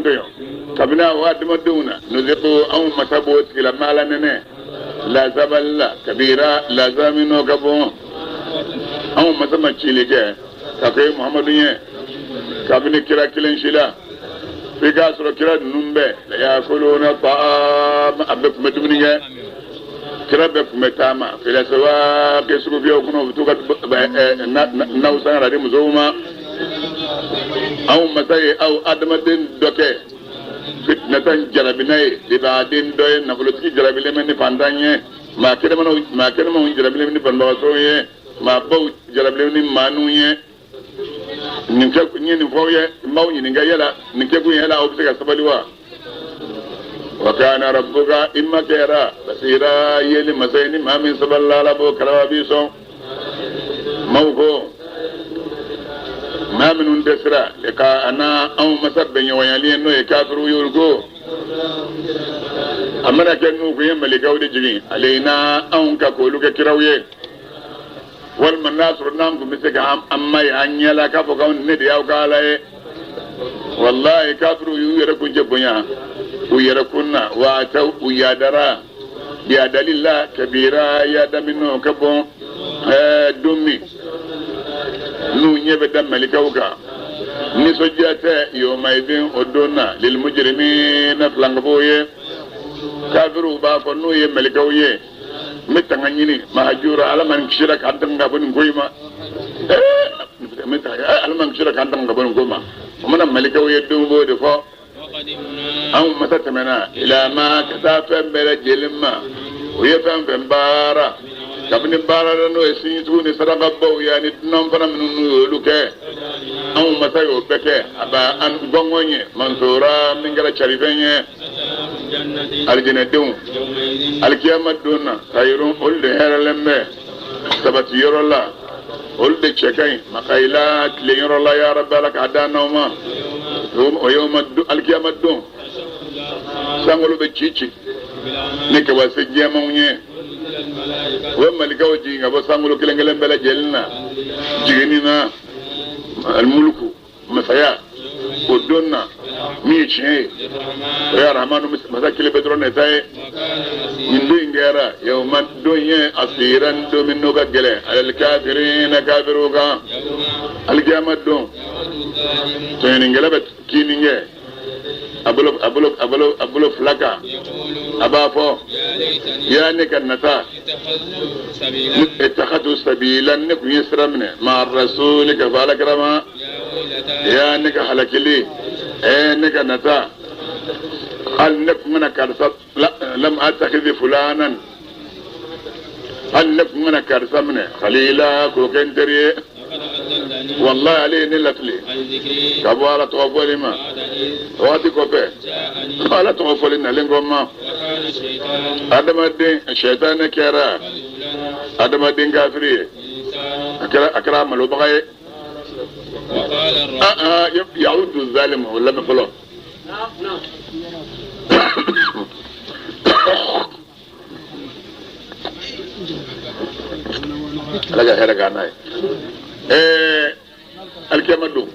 kun tɔɲɔ kabini a adamadenw na nuziku anw masa b'o tigilamaa la nɛnɛ lazabali la kabira laza min n'o ka bon. Anw masa ma cili kɛ ka kɛ Muhamadu ye kabini kira kelen si la f'i k'a sɔrɔ kira ninnu bɛɛ la yakuluna ta'am a bɛɛ tun bɛ dumuni kɛ. Kira bɛɛ tun bɛ taama fil aswaq sugufiyɛw kɔnɔ u bɛ t'u ka naw san ka na di musow ma. Anw masa ye aw adamaden dɔ kɛ fitnatan jarabina ye libadin dɔ ye nafolotigi jarabilen bɛ ni fantan ye maa kɛnɛmanw jarabilen bɛ ni banabagatɔw ye maa baw jarabilen ni maaninw ye. Nin kɛ n ye nin fɔ aw ye n b'aw ɲininka yala nin kɛkun yala aw bɛ se ka sabali wa? Wa kana rabbuka i ma kɛra basira yeli masa ye ni maa min sabalila Ala b'o kalama b'i sɔn. Maaw ko maa minnu dɛsɛra ka a na anw masa bɛnɲɔgɔnyali ye n'o ye kafiriw ye olu ko a mana kɛ n'u kun ye malikaw de jigin aleyina anw kan k'olu kɛ kiraw ye walima n'a sɔrɔ n'an kun bɛ se ka an ma ye an ɲɛ la k'a fɔ k'anw ne de y'aw ka Ala ye. Walayi kafiriw y'u yɛrɛ kuncɛ bonya u yɛrɛ kun na wa ataw u yadara yadali la kabira yada minnu ka bon ɛɛ don min n'u ɲɛ bɛ da malikaw kan nisɔndiya tɛ yawmaidin o don na lilmujrimina filankafow ye. Kafiriw b'a fɔ n'u ye malikaw ye n bɛ tanga ɲini mahajura Ala ma n kisira k'an tanga ka bɔ nin ko in ma. N bɛ tanga Ala ma n kisira k'an tanga ka bɔ nin ko ma. O mana malikaw ye don b'o de fɔ. Anw masa tɛmɛna ilama ka taa fɛn bɛɛ lajɛlen ma u ye fɛn fɛn baara kabini baara la n'o ye sinjitugu ni sarakabaw ye ani dunan fana minnu n'u y'olu kɛ anw masa y'o bɛɛ kɛ a b'a an gɔngɔn ye mansora min kɛra carifɛn ye. Alijinɛdenw alikiyama don na kayirun olu de hɛrɛlen bɛ sabati yɔrɔ la olu de cɛ ka ɲi makayila tilen yɔrɔ la ya Rabbi Ala k'a d'an n'aw ma. O ye alikiyama don sankolo bɛ ci ci ni kabase jɛmanw ye u bɛ malikaw jigin ka bɔ sankolo kelen kelen bɛɛ lajɛlen na jiginni na alimuluku masaya o don na min ye tiɲɛ ye o ye arahamanu masa kelen bɛ dɔrɔn de ta ye. Nin don in kɛra yawma don ye asira ni don min n'o ka gɛlɛn alal kafirina kafiriw kan alikiyama don tɔɲɔnikɛla bɛ kini kɛ a bolo a bolo a bolo a bolo fila kan a b'a fɔ ya ne ka nata ittakhadtu sabila ne kun ye sira minɛ ma rasuli ka fɔ alakira ma ya ne ka halakili ne ka nata hali ne kun kana karisa lam attakhidhi fulanan hali ne kun kana karisa minɛ khalila k'o kɛ n teri ye. Wallahi ale ye ne lafili ka bɔ Ala tɔgɔ fɔli ma waati kɔfɛ Ala tɔgɔ fɔli nalen kɔ ma adamaden sɛtanɛ kɛra adamaden kafiri ye a kɛra malobaga ye. Yahudu zalimu o lamɛn fɔlɔ. Ala ka hɛrɛ k'an n'a ye. Alikiyama don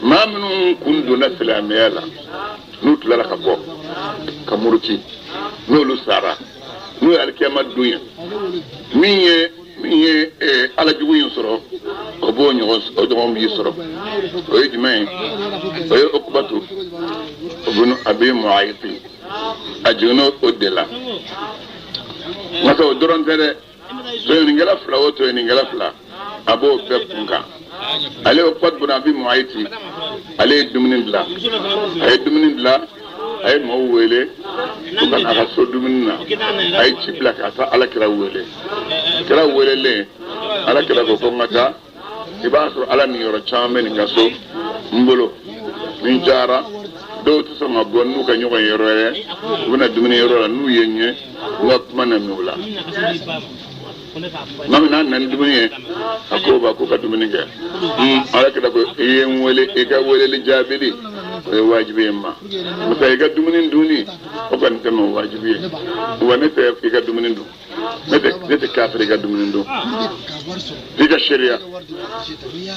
maa minnu kun donna silamɛya la n'u tilara ka bɔ ka muruti n'olu sara n'u ye alikiyama don ye min ye ala jugu in sɔrɔ o b'o ɲɔgɔn o ɲɔgɔn b'i sɔrɔ o ye jumɛn ye? O ye Ukubatu ibn Abi Mu'ayiti a jiginna o de la. Nka o dɔrɔn tɛ dɛ, tɔɲɔnikɛla fila o tɔɲɔnikɛla fila a b'o bɛɛ kun kan. Ale Ukubatu ibn Abi Mu'ayiti ale ye dumuni dilan a ye dumuni dilan a ye maaw wele u ka na a ka so dumuni na a ye ci bila ka taa ala kira wele. Kira welelen ala kira ko ko n ka taa i b'a sɔrɔ ala niyɔrɔ caman bɛ nin ka so n bolo ni n taara dɔw tɛ sɔn ka bɔ n'u ka ɲɔgɔn ye yɔrɔ wɛrɛ u bɛna dumuni yɔrɔ la n'u ye n ye n ka kuma na min u la. Maa min n'a nana ni dumuni ye a ko ba ko ka dumuni kɛ ala kira ko i ye n wele i ka weleli jaabili o ye wajibi ye n ma masa i ka dumuni dunni o kɔni tɛ ma wajibi ye wa ne tɛ i ka dumuni dun ne tɛ kafiri i ka dumuni dun f'i ka seereya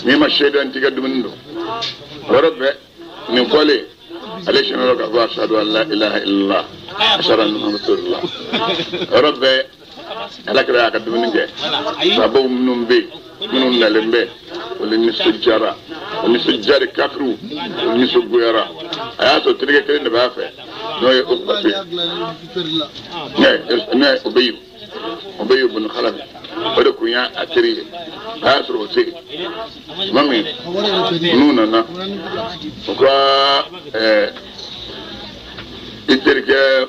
n'i ma seereya n t'i ka dumuni dun o yɔrɔ bɛɛ nin fɔlen Ale sinna k'a fɔ ashadu an la ilaha illallah ashadu anna muhammadu rasulullah. Yɔrɔ bɛɛ ala kira y'a ka dumuni kɛ. Sabaw minnu bɛ yen, minnu nalen bɛ, olu nisɔndiyara, o nisɔndiyara. Kafiriw, o nisɔngoyara. A y'a sɔrɔ terikɛ kelen de b'a fɛ, n'o ye Ukuba ye, n'o ye Ubayi bin Khalaf. O de kun y'a teri ye. A y'a sɔrɔ o tɛ yen tuma min, n'u nana, u ka i terikɛ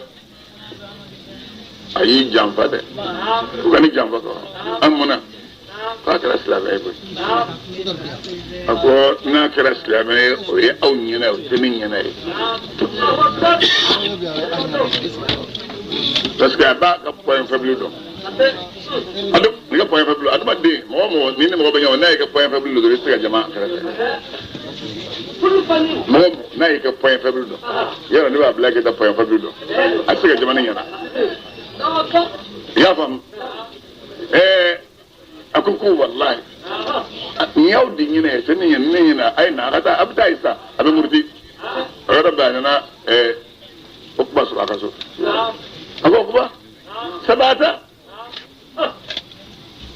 a y'i janfa dɛ. U ka ni janfa kɔ an munna k'a kɛra silamɛ ye koyi? A ko n'a kɛra silamɛ ye, o ye aw ɲɛna ye, o tɛ ne ɲɛna ye, parce que a b'a ka point faible dɔn. N'i ka point faible, adamaden, mɔgɔ o mɔgɔ, ni ni mɔgɔ bɛ ɲɔgɔn, n'a y'i ka point faible dɔn dɔrɔn, i tɛ se ka jama a kɛrɛfɛ. Mɔgɔ n'a y'i ka point faible dɔn, yɔrɔ ne b'a bila k'i ka point faible dɔn, a tɛ se ka jama ne ɲɛna. I y'a faamu? A ko walahi, nin y'aw de ɲinɛ ye, ne ɲinɛ, ne ɲinɛ. A ye na, a ka taa, a bɛ taa yen sisan, a bɛ muruti. A yɔrɔ bɛɛ, a nana Okuba sɔrɔ a ka so. A ko Okuba, sabata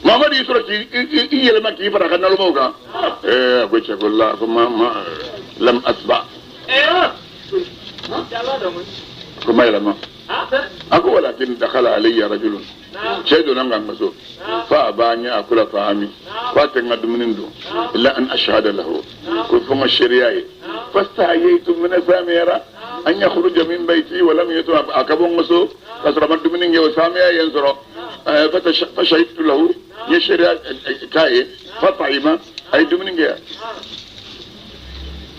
Mamadu y'i sɔrɔ k'i yɛlɛma k'i fara a ka nalomaw kan. A ko cɛ ko la, ko ma ma lam asba, ko ma yɛlɛma. A ko walakin dakhala alayya rajulun, cɛ donna n kan ka so, fa aba an ya'kula ta'ami, k'a tɛ n ka dumuni dun, illa an ashhada lahu, ko fo n ka seereya ye. Fastahayaytu, min samiyara, an yakhruja min bayti wa lam yutu, a ka bɔ n ka so ka sɔrɔ a ma dumuni kɛ, o samiya ye n sɔrɔ. Fa shahidtu lahu, n ye seereya k'a ye, fa ta'ima, a ye dumuni kɛ.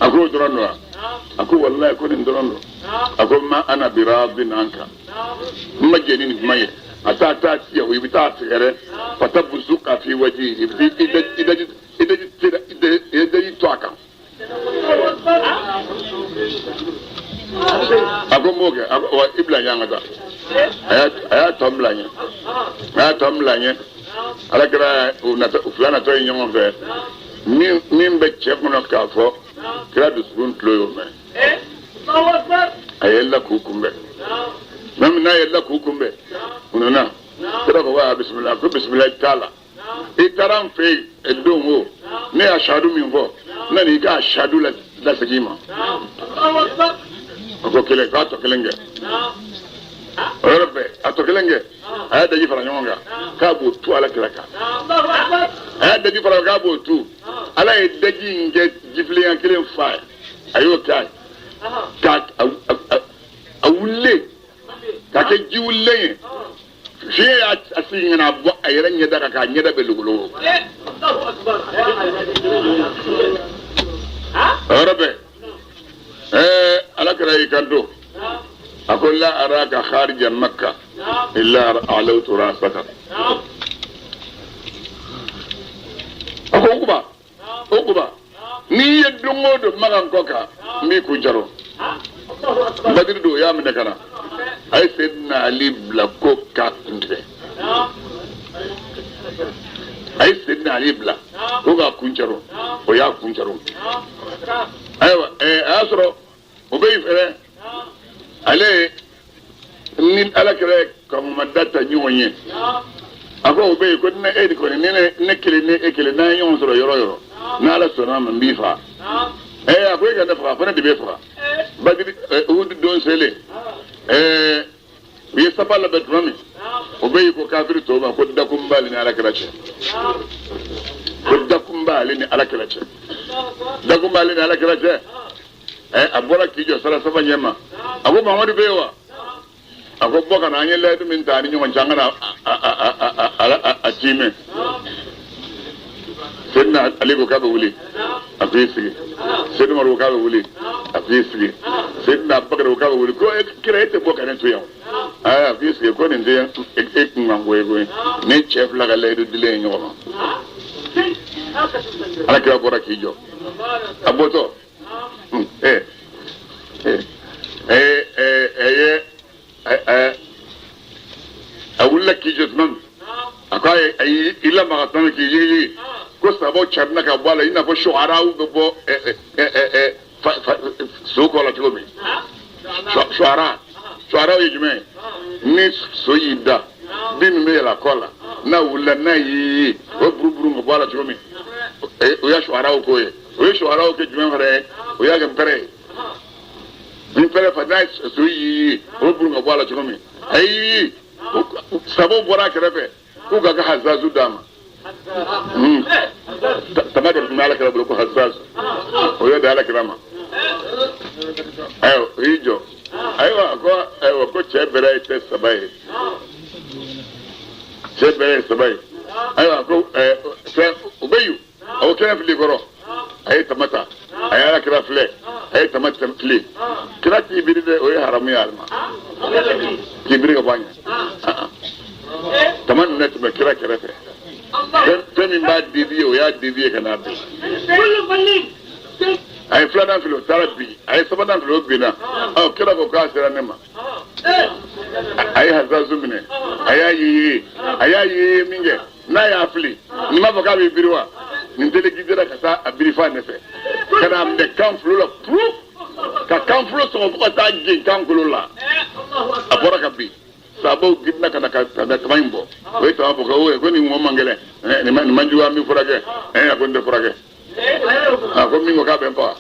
A ko o dɔrɔn don wa? A ko walayi, ko nin dɔrɔn don. A ko ma ana biradin anka, n ma jɛn ni nin kuma ye. A taa taa tiya, i bɛ taa sɛgɛrɛ, fata buzuka fi waji, i bɛ i daji i daji i daji to a kan. A ko n b'o kɛ. A ko wa, i bila n ɲɛ, an ka taa. A y'a tɔ bila n ɲɛ, a y'a tɔ bila n ɲɛ. Ala kɛra u natɔ, u fila natɔ ye ɲɔgɔn fɛ. Min bɛ cɛ kɔnɔ k'a fɔ, kira dusukun tulo y'o mɛn. A yɛlɛla k'u kunbɛn. Mɛ min n'a yɛlɛla k'u kunbɛn, u nana, kira ko wa bisimila. Ko bisimila t'a la, i taara n fɛ yen don o, ne y'a sadu min fɔ, n nana i k'a sadu lasegin i ma. A ko kelen, k'a tɔ kelen kɛ. O yɔrɔ bɛɛ, a tɔ kelen kɛ, a y'a daji fara ɲɔgɔn kan k'a b'o tu ala kira kan. A y'a daji fara k'a b'o tu, ala ye daji in kɛ jifilen kelen fa ye. A y'o kɛ a ye k'a a wulilen k'a kɛ ji wulilen ye. Fiɲɛ y'a sigi ka na bɔ a yɛrɛ ɲɛda kan, k'a ɲɛda bɛ logologo. O yɔrɔ bɛɛ, ala kira y'i kanto, a ko la araka kharija makka illa alawtu rasaka. A ko Ukuba, Ukuba, n'i ye don o don Makan kɔ kan, n b'i kun jaro. Badiri don, o y'a minɛ ka na, a ye Seydina Ali bila ko k'a kun tigɛ. A ye Seydina Ali bila ko k'a kun caro, o y'a kun caro. Ayiwa, a y'a sɔrɔ o bɛ yen fɛnɛ, ale ni ala kɛra kankumada ta ɲɔgɔn ye. A ko o bɛ yen ko ne e de kɔni, ne kelen ni e kelen, n'an ye ɲɔgɔn sɔrɔ yɔrɔ yɔrɔ, n'ala sɔnna a ma, n b'i faga. A ko e ka ne faga? Ko ne de b'e faga. Badiri Uhudu don selen, u ye sapa labɛn tuma min, o bɛ yen ko kafiri tɔw ma ko dakun b'ale ni ala kɛra cɛ, ko dakun b'ale ni ala kɛra cɛ, dakun b'ale ni ala kɛra cɛ. A bɔra k'i jɔ sara saba ɲɛ ma. A ko Mamadu bɛ yen wa? A ko bɔ ka na, an ye layidu min ta an ni ɲɔgɔn cɛ, an kana a tiimɛ. Seydina Ali ko k'a bɛ wuli, a ko i sigi. Seydina Umaru ko k'a bɛ wuli, a ko i sigi. Seydina Abubakar ko k'a bɛ wuli, ko kira, e tɛ bɔ ka ne to yan. Aa, a ko i sigi, ko nin tɛ e kunkanko ye koyi, ne cɛ fila ka layidu dilen ye ɲɔgɔn ma. Ala kira bɔra k'i jɔ. A bɔtɔ, ɛ ɛ ɛ ɛ a wulila k'i jɔ tuma min, a ko a y'i lamaga tuma min k'i yigiyigi, ko sabaw carinna ka bɔ a la i n'a fɔ suharaw bɛ bɔ so kɔ la cogo min suara suara ye jumɛn ye ni so y'i da bin min bɛ yɛlɛ a kɔ la n'a wulila n'a y'i ye o buruburu ka bɔ a la cogo min o y'a suaraw ko ye o ye suaraw kɛ jumɛn fana ye o y'a kɛ npɛrɛ ye ni npɛrɛ fa n'a ye so y'i ye o buru ka bɔ a la cogo min a y'i ye sabaw bɔra a kɛrɛfɛ k'u ka kɛ hazazu d'a ma tama dɔ tun bɛ ala kira bolo ko hazazu o y'o di ala kira ma ayiwa o y'i jɔ ayiwa ko ayiwa ko cɛ bɛrɛ ye tɛ saba ye cɛ bɛrɛ ye saba ye ayiwa ko fɛn o bɛ yen a ko kɛnɛ fili kɔrɔ a ye tama ta a ye ala kira filɛ a ye tama fili kira k'i biri dɛ o ye haramu ye ale ma k'i biri ka bɔ a ɲɛ tama ninnu tun bɛ kira kɛrɛfɛ fɛn min b'a dévier o y'a dévier ka n'a bin a ye filanan fili o taara bin a ye sabanan fili o binna ɔ kira ko k'a sera ne ma a ye hazazu minɛ a y'a ye a y'a ye min kɛ n'a y'a fili nin b'a fɔ k'a bɛ biri wa nin téléguidera ka taa a biri f'a nɔfɛ ka n'a minɛ kan fulo la puru ka kan fulo sɔgɔ fo ka taa gen kan kolo la a bɔra ka bin sabaw girinna ka na ka tama in bɔ o ye tama bɔ ko o ko nin mɔgɔ man gɛlɛn nin man jugu an bɛ furakɛ a ko n tɛ furakɛ a ko min ko k'a bɛ n faga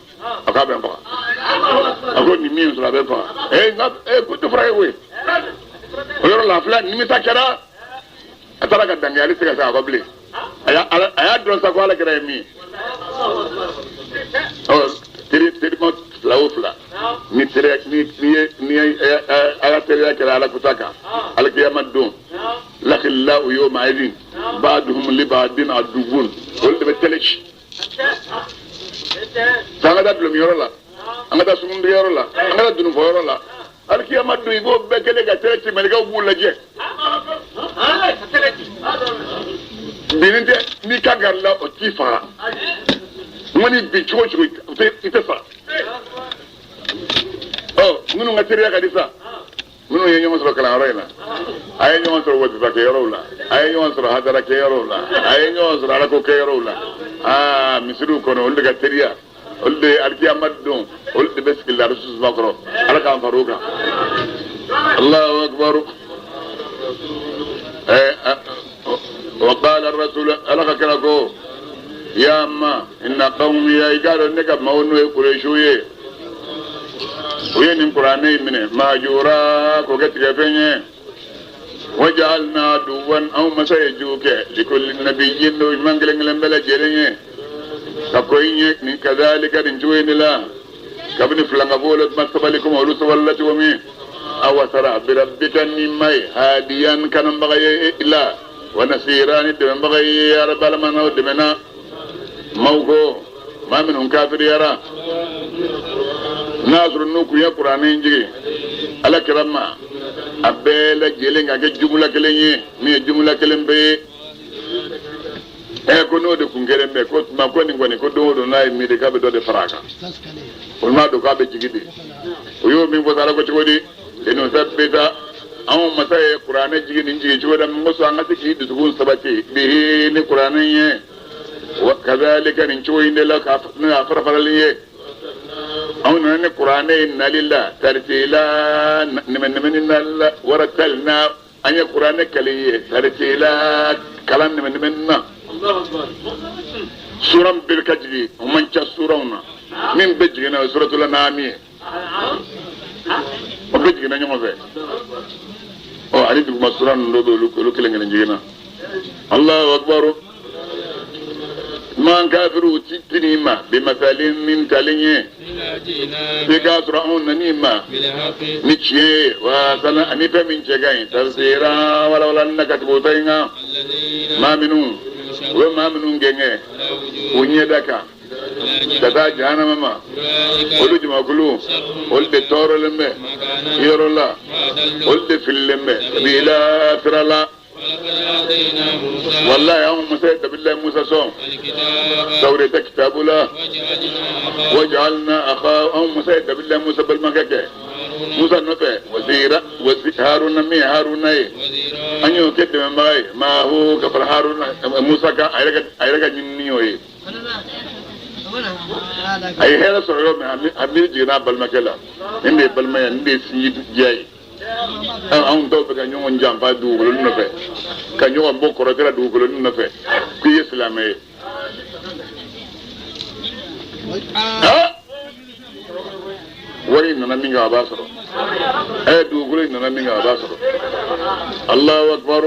a k'a bɛ n faga a ko nin min sɔrɔ a bɛ n faga nka ko n tɛ furakɛ koyi o yɔrɔ la a filɛ nimisa kɛra a taara ka dan kɛ ale tɛ se ka segin a kɔ bilen a y'a dɔn sa ko ala kira ye min ye ɔ teri terima fila o fila ni teriya ni ni ye ni ye ala teriya kɛra ala kuta kan alikiyama don lakillahu yawma idin ba'duhum li ba'din aduwwun olu de bɛ tɛlɛ ci an ka taa dulɔminyɔrɔ la an ka taa sunguruntigɛyɔrɔ la an ka taa dununfɔyɔrɔ la alikiyama don i b'o bɛɛ kɛlen ka tɛlɛ ci mɛlɛkɛw b'u lajɛ binni tɛ n'i kan karila o t'i faga n kɔni bin cogo cogo i tɛ sa ɔ minnu ka teriya ka di sa minnu ye ɲɔgɔn sɔrɔ kalanyɔrɔ in na a ye ɲɔgɔn sɔrɔ wazifa kɛyɔrɔw la a ye ɲɔgɔn sɔrɔ hadara kɛyɔrɔw la a ye ɲɔgɔn sɔrɔ alako kɛyɔrɔw la aa misiriw kɔnɔ olu de ka teriya olu de ye alikiyama don olu de bɛ sigi larisu suma kɔrɔ ala k'an far'o kan Allahu akbar wa qala rasul ala ka kira ko ya ma inna qawmi ya i k'a dɔn ne ka maaw n'o ye kuresiw ye u ye nin kuranɛ in minɛ mahjura k'o kɛ tigɛfɛn ye waja'alna aduwan anw masa ye jugu kɛ likulli nabiyyin nabi ɲuman kelen kelen bɛɛ lajɛlen ye ka ko in ye nin kazalika nin cogo in de la kabini filankafow la tuma sabali komi olu sabalila cogo min awasara birabbika ni ma ye hadiyan kananbaga ye i la wa nasira ni dɛmɛbaga ye ya rabbi alamana o dɛmɛna maaw ko maa minnu kafiriyara n'a sɔrɔ n'u kun ye kuranɛ in jigin ala kira ma a bɛɛ lajɛlen ka kɛ jumula kelen ye min ye jumula kelen bɛɛ ye ɛ ko n'o de kun kelen bɛ ko tuma ko nin kɔni ko don o don n'a ye miiri k'a bɛ dɔ de fara a kan olu m'a dɔn k'a bɛ jigin de o y'o min fɔ sa ala ko cogo di linusabbita anw masa ye kuranɛ jigin nin jigin cogo da min kosɔn an ka se k'i dusukun sabati bihi ni kuranɛ ye wa kazalika nin cogo in de la k'a n'o y'a farafarali ye anw nana ni kuranɛ ye nali la taritila nɛmɛnɛmɛni nali la waratalna an ye kuranɛ kalan i ye taritila kalan nɛmɛnɛmɛni na sura min bɛɛ ka jigin o man ca suraw na min bɛɛ jiginna o ye suratul an'am ye o bɛɛ jiginna ɲɔgɔn fɛ ɔ ani duguma sura ninnu dɔw bɛ olu olu kelen kelen jiginna Allahu akbar man kafiriw ti tin'i ma bimasalin ni ntalen ye f'i k'a sɔrɔ anw nan'i ma ni tiɲɛ ye wa sana ani fɛn min cɛ ka ɲi tafsira walawalali na ka tugu o ta in kan maa minnu u bɛ maa minnu gɛngɛ u ɲɛda kan ka taa jahanama ma olu jamakulu olu de tɔɔrɔlen bɛ yɔrɔ la olu de fililen bɛ sabila sira la wallahi anw masa ye nabilayi musa sɔn tawureta kitabu la wajalna akha anw masa ye nabilayi musa balimakɛ kɛ musa nɔfɛ wazira wazi haruna min ye haruna ye an y'o kɛ dɛmɛbaga ye maahu ka fara haruna musa kan a yɛrɛ ka ɲinini y'o ye. A ye hɛrɛ sɔrɔ yɔrɔ min, a miiri jiginna a balimakɛ la. Nin de ye balimaya, nin de ye sinji diya ye. Anw dɔw bɛ ka ɲɔgɔn janfa dugukolo nɔfɛ, ka ɲɔgɔn bɔ kɔrɔtɛ la dugukolo nɔfɛ, k'i ye silamɛ ye. Wari nana min kɛ, a b'a sɔrɔ. Dugukolo in nana min kɛ, a b'a sɔrɔ. Allahu akbar.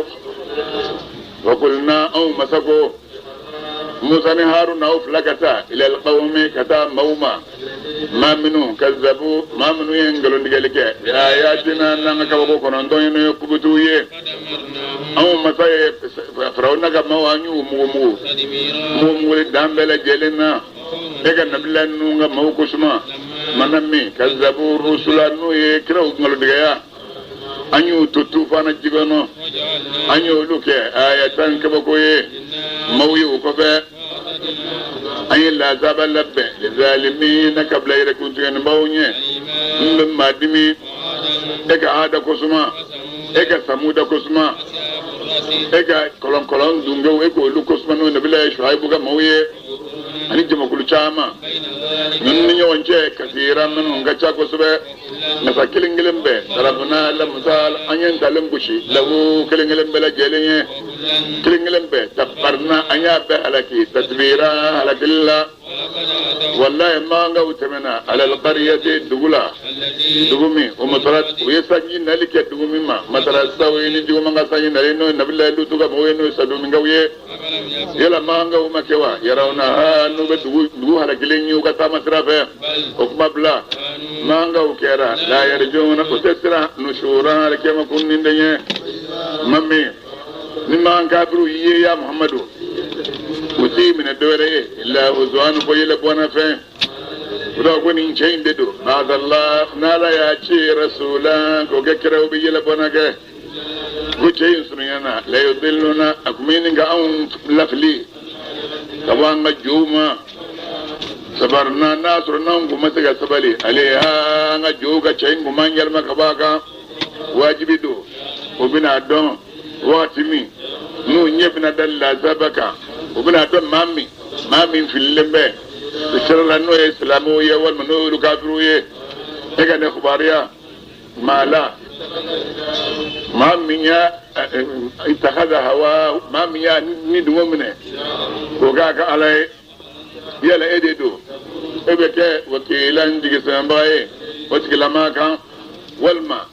Wa qulna, anw masa ko Musa ni Haruna, aw fila ka taa ilal qawmi, ka taa maaw ma, maa minnu kazzabu, maa minnu ye nkalontigɛli kɛ bi ayatina, n'an ka kabako 9 ye, n'o ye kubutuw ye. Anw masa ye Firawuna ka maaw, an y'u mugu mugu mugu muguli dan bɛɛ lajɛlen na. E ka nabila ninnu ka maaw kosuma mana min kazzabu rusula, n'u ye kiraw nkalontigɛya, an y'u to tufana ji kɔnɔ, an y'olu kɛ ayatan, kabako ye maaw ye. O kɔfɛ, an ye lazaba labɛn lizalimina, ka bila yɛrɛkuntigɛnibaw ɲɛ. N bɛ maa dimi e ka Ada kosuma, e ka Samuda kosuma, e ka kɔlɔnkɔlɔn dungew, e k'olu kosuma, n'o nabila Shuaibu ka maaw ye, ani jamakulu caman ninnu ni ɲɔgɔn cɛ, kasira, minnu ka ca kosɛbɛ. Masa kelen kelen bɛɛ darabuna lamusa, an ye ntalen gosi lahu kelen kelen bɛɛ lajɛlen ye. Kelen kelen bɛɛ tabarina, an y'a bɛɛ halaki tatbira, halakili la. Wallahi, mankaw tɛmɛna alal qariyati, dugu la, dugu min o masara u ye sanji nali kɛ dugu min ma, masara saw ye, ni juguman ka sanji nali, n'o ye nabila Lutu ka mɔgɔw ye, n'o ye Saduminkaw ye. Yala mankaw ma kɛ wa? Yarawna, n'u bɛ dugu halakilen ye u ka taama sira fɛ. O kuma bila, mankaw kɛra la yarjuna, o tɛ siran nusura, alikiyama kun ni den ye. Ma min ni man kafiru ye, ya Muhammadu, u t'i minɛ dɔwɛrɛ ye illa huzuwan, fo yɛlɛ bɔnna fɛn. O la ko nin cɛ in de don, maadala, n'Ala y'a ci rasula k'o kɛ kira, o bɛ yɛlɛ bɔnna kɛ. Ko cɛ in surunyana la yudilluna, a kun bɛ ɲini ka anw lafili ka bɔ an ka jow ma. Sabarina, n'a sɔrɔ n'anw kun ma se ka sabali ale an ka jow ka, cɛ in kun b'an yɛlɛma ka bɔ a kan. Wajibi don, o bɛna dɔn wagati min n'u ɲɛ bɛna da lazaba kan, o bɛna dɔn maa min fililen bɛ sira la, n'o ye silamɛw ye walima n'o y'olu kafiriw ye. E ka ne kibaruya maa la, maa min y'a ittakhadha hawa, maa min y'a ni dungɔ minɛ k'o k'a ka ala ye, yala e de don e bɛ kɛ wakilan, jigisɛmɛbaga ye o tigilamaa kan, walima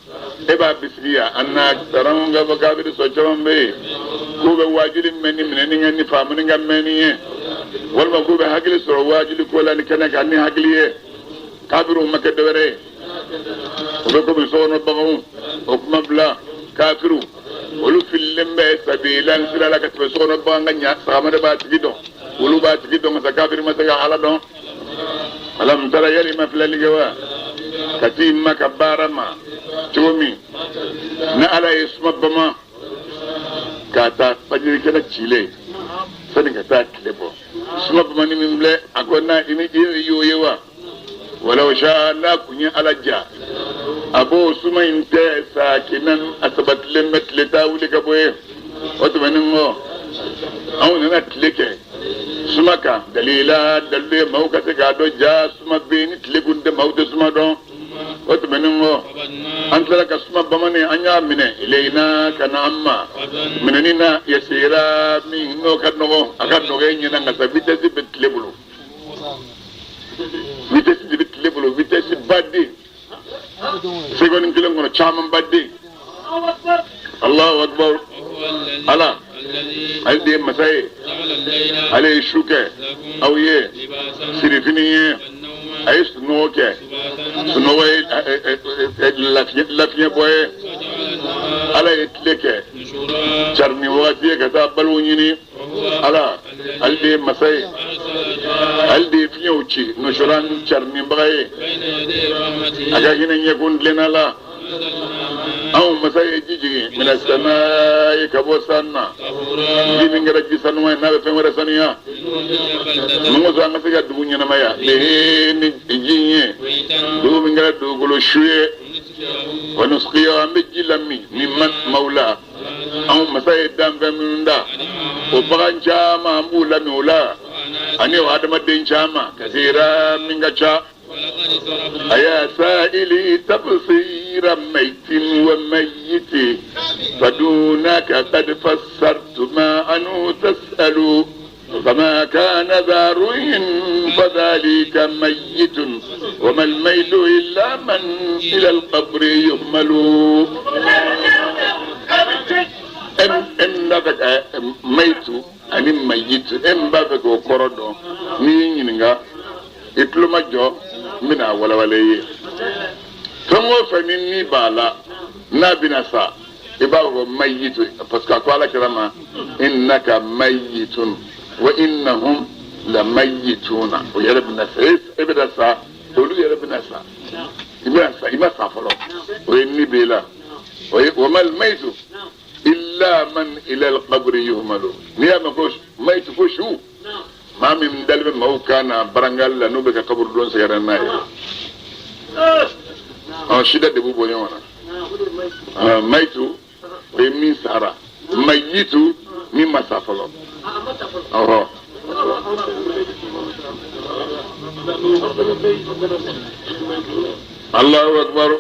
e b'a bisigiya? An n'a taranw ka fɔ kafiri sɔn caman bɛ yen k'u bɛ waajuli mɛn ni minɛni kɛ ni faamuni ka mɛnni ye, walima k'u bɛ hakili sɔrɔ waajuli ko la ni kɛnɛ kan ni hakili ye. Kafiriw ma kɛ dɔwɛrɛ ye, o bɛ komi sokɔnɔ baganw. O kuma bila, kafiriw olu fililen bɛ sabilan, sira la, ka tɛmɛ sokɔnɔ bagan ka ɲa. Sagama de b'a tigi dɔn, olu b'a tigi dɔn, ka kafiri ma se ka Ala dɔn. Alam tara, yali ma filɛli kɛ wa, ka t'i ma ka baara ma cogo min ni Ala ye suma bama k'a ta fajiri kɛnɛ cilen sani ka taa tile bɔ. Suma bamani min filɛ, a ko n'a i ni i y'o ye wa? Walaw sha, n'a kun ye Ala ja, a b'o suma in tɛ sakinan, a sabatilen bɛ, tile t'a wuli ka bɔ yen. O tɛmɛnen kɔ, anw nana tile kɛ suma kan dalila, dalilu ye maaw ka se k'a dɔn ja suma bɛ yen. Ni tile kun tɛ, maaw tɛ suma dɔn. O tɛmɛnen kɔ, an tilala ka suma bamani, an y'a minɛ ilayina, ka na an ma minɛni na, yasira, min n'o ka nɔgɔn, a ka nɔgɔ e ɲɛna. Nka sa vitesse bɛ tile bolo, vitesse de bɛ tile bolo, vitesse baden, seconde kelen kɔnɔ caman baden. Allahu akbar. Ala ale de ye masa ye, ale ye su kɛ aw ye sirifini ye, a ye sunɔgɔ kɛ, sunɔgɔ ye lafiɲɛ bɔ ye. Ala ye tile kɛ carini wagati ye ka taa balo ɲini. Ala ale de ye masa ye, ale de ye fiɲɛw ci nusuran, carinibaga ye a ka hinɛ ɲɛkun tilenna la. Anw masa ye ji jigin mina samayi, ka bɔ san na, ji min kɛra ji sanuman ye, n'a bɛ fɛn wɛrɛ saniya. Mun kosɔn? An ka se ka dugu ɲɛnamaya bihi, ni ji in ye, dugu min kɛra dugukolo su ye. Wa nusqiya, an bɛ ji lamin mimman mawla, anw masa ye danfɛn minnu da, o bagan caman, an b'u lamin o la. Ani o adamaden caman kasira min ka ca. أيا سائلي تبصير ميت وميت فدونك قد فسرت ما عنه تسأل فما كان ذا روح فذلك ميت وما الميت إلا من إلى القبر يهمل. N b'a fɛ ka mayitu ani mayitu, n b'a fɛ k'o kɔrɔ dɔn. N'i y'i ɲininka, i tulo ma jɔ, n bɛna a walawala i ye. Fɛn o fɛn ni ni b'a la n'a bɛna sa, i b'a fɔ mayitu, parce que a ko Ala kira ma innaka mayitun wa innahum la mayituna. O yɛrɛ bɛna sa, e bɛna sa, olu yɛrɛ bɛna sa, i bɛna sa, i ma sa fɔlɔ, o ye ni b'e la. O ye wa mal mayitu illa man ila alqabri yuhmalu. N'i y'a mɛn ko mayitu, ko su, maa min dalen bɛ maaw kan na barangali la, n'u bɛ ka kaburudon sɛgɛrɛ n'a ye, ɔ sida de b'u bɔ ɲɔgɔn na. Mayitu o ye min sara, mayitu min ma sa fɔlɔ. Ɔhɔ, Allahu akbar.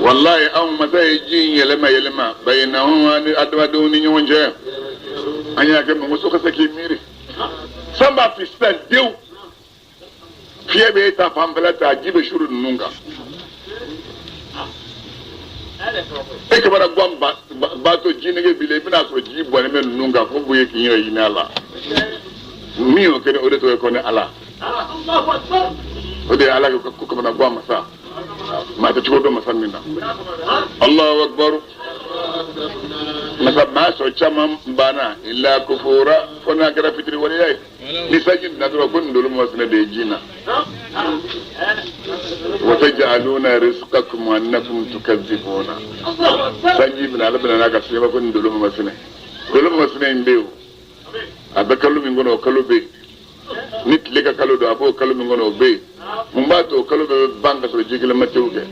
Wallahi anw masa ye ji in yɛlɛma yɛlɛma bayinahum ani adamadenw ni ɲɔgɔn cɛ. An y'a kɛ mɔgɔ ka se k'i miiri. San b'a fi sisan dewu, fiɲɛ bɛ e ta fanfɛla ta, ji bɛ suru ninnu kan. E kamana gan baatɔ ji nege b'i la, i bɛna sɔrɔ ji bɔnnen bɛ ninnu kan fo boye k'i yɛrɛ ɲini a la. Min y'o kɛ, o de tɔgɔ ye ko ne Ala. O de ye Ala ko kamana gan masa, maa tɛ cogo dɔn masa min na. Allahu akbar. Masa maa sɔrɔ caman banna illa kufura, fo n'a kɛra fitiri waleya ye. Ni sanji nana dɔrɔn, ko nin dolo masina de ye ji na. Wa taj'aluna rizqakum annakum tukadzibuna. Sanji bɛna, Ala bɛna n'a ka fiɲɛ ko nin dolo masina, dolo masina in bɛ yen o. A bɛ kalo min kɔnɔ, o kalo bɛ yen. Ni tile ka kalo don, a b'o kalo min kɔnɔ, o bɛ yen. Mun b'a to o kalo bɛɛ bɛ ban ka sɔrɔ ji kelen ma tewu kɛ?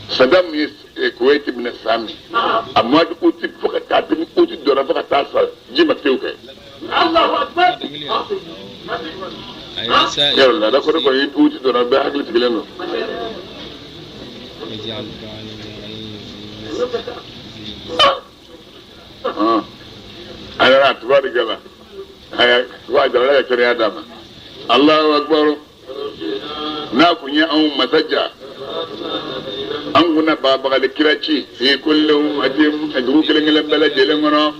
Saddam ye Kuwait minɛ san min, a mois de août fo ka taa depuis août donna fo ka taa sa, ji ma tewu kɛ. Yɔrɔ laada ko ne kɔni, août donna, bɛɛ hakili sigilen don. A nana tubarikala, wa jamana ka kɛnɛya d'a ma. Allahu akbar. N'a kun ye anw masa ja, an kun na bagabagali kira ci fi kulli ummatin, dugu kelen kelen bɛɛ lajɛlen kɔnɔ.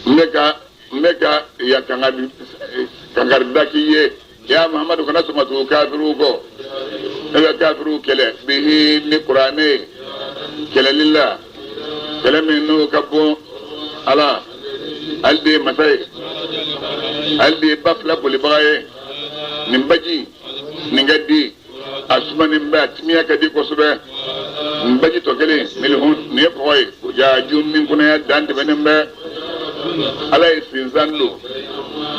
N bɛ ka ya kankari kankari k'i ye, ya Muhammadu, kana sɔn ka tugu kafiriw kɔ. Ne bɛ kafiriw kɛlɛ bihi ni kuranɛ ye, kɛlɛli la, kɛlɛ min n'o ka bon. Ala, ale de ye masa ye, ale de ye ba fila bolibaga ye. Nin baji nin ka di, a sumanen bɛ, a timiya ka di kosɛbɛ. Nin baji tɔ kelen milihun, nin ye kɔgɔ ye, o jaaju min kunnaya dan tɛmɛnen bɛ. Ala ye sinsan don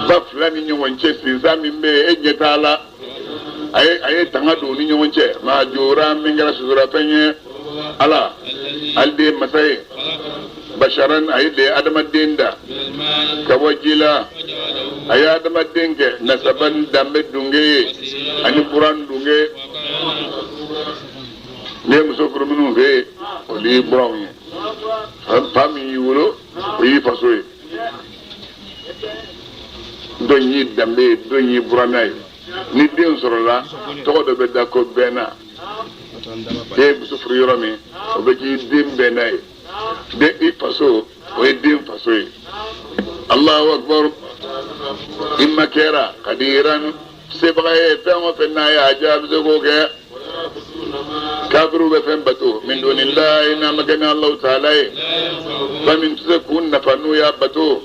ba fila ni ɲɔgɔn cɛ, sinsan min bɛ yen, e ɲɛ t'a la. A ye tanga don u ni ɲɔgɔn cɛ. Maa jora min kɛra suturafɛn ye. Ala, ale de ye masa ye. Basharan, a ye de adamaden da ka bɔ ji la. A ye adamaden kɛ nasaban, danbe dunge ye ani buran dunge. Ne ye muso furu minnu fɛ yen, olu ye buranw ye. Fa min y'i wolo, o y'i faso ye. Dɔ y'i danbe ye, dɔ y'i buranna ye. Ni den sɔrɔla, tɔgɔ dɔ bɛ da ko bɛnna. E ye muso furu yɔrɔ min, o bɛ k'i den bɛnna ye. Den i faso, o ye den faso ye. Allahu akbar. I ma kɛra kadiran, sebaga ye fɛn o fɛn n'a y'a diya, a bɛ se k'o kɛ. Kafiriw bɛ fɛn bato min dunillahi, n'a ma kɛ ni Alahu taala ye, fɛn min tɛ se k'u nafa n'u y'a bato,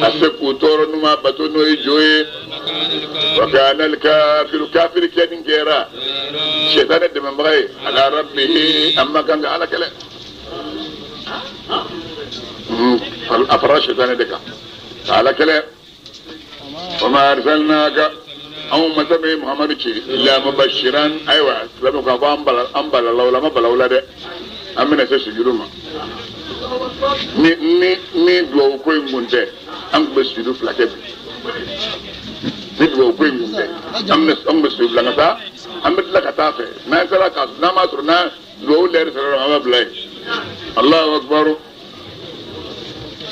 a se k'u tɔɔrɔ n'u m'a bato, n'o ye jo ye. Wa kana al-kafiru, kafiri kɛ nin kɛra sɛtanɛ dɛmɛbaga ye ala rabbihi, a ma kan ka Ala kɛlɛ. A fara sɛtanɛ de kan ka Ala kɛlɛ. Wa ma arsalnaka, anw masa bɛ Muhamadu ci illa mubashiran. Ayiwa, silamɛw k'a fɔ an bala, an balala o la, an ma bala o la dɛ. An bɛna se sujudu ma. Ni ni ni duwawu ko in kun tɛ, an tun bɛ sujudu fila kɛ bi. Ni duwawu ko in kun tɛ, an bɛ sujudu fila ka taa, an bɛ tila ka taa fɛ. N'an sera ka n'an m'a sɔrɔ n'an duwawu lɛri sɔrɔ, an b'a bila yen. Allahu akbar.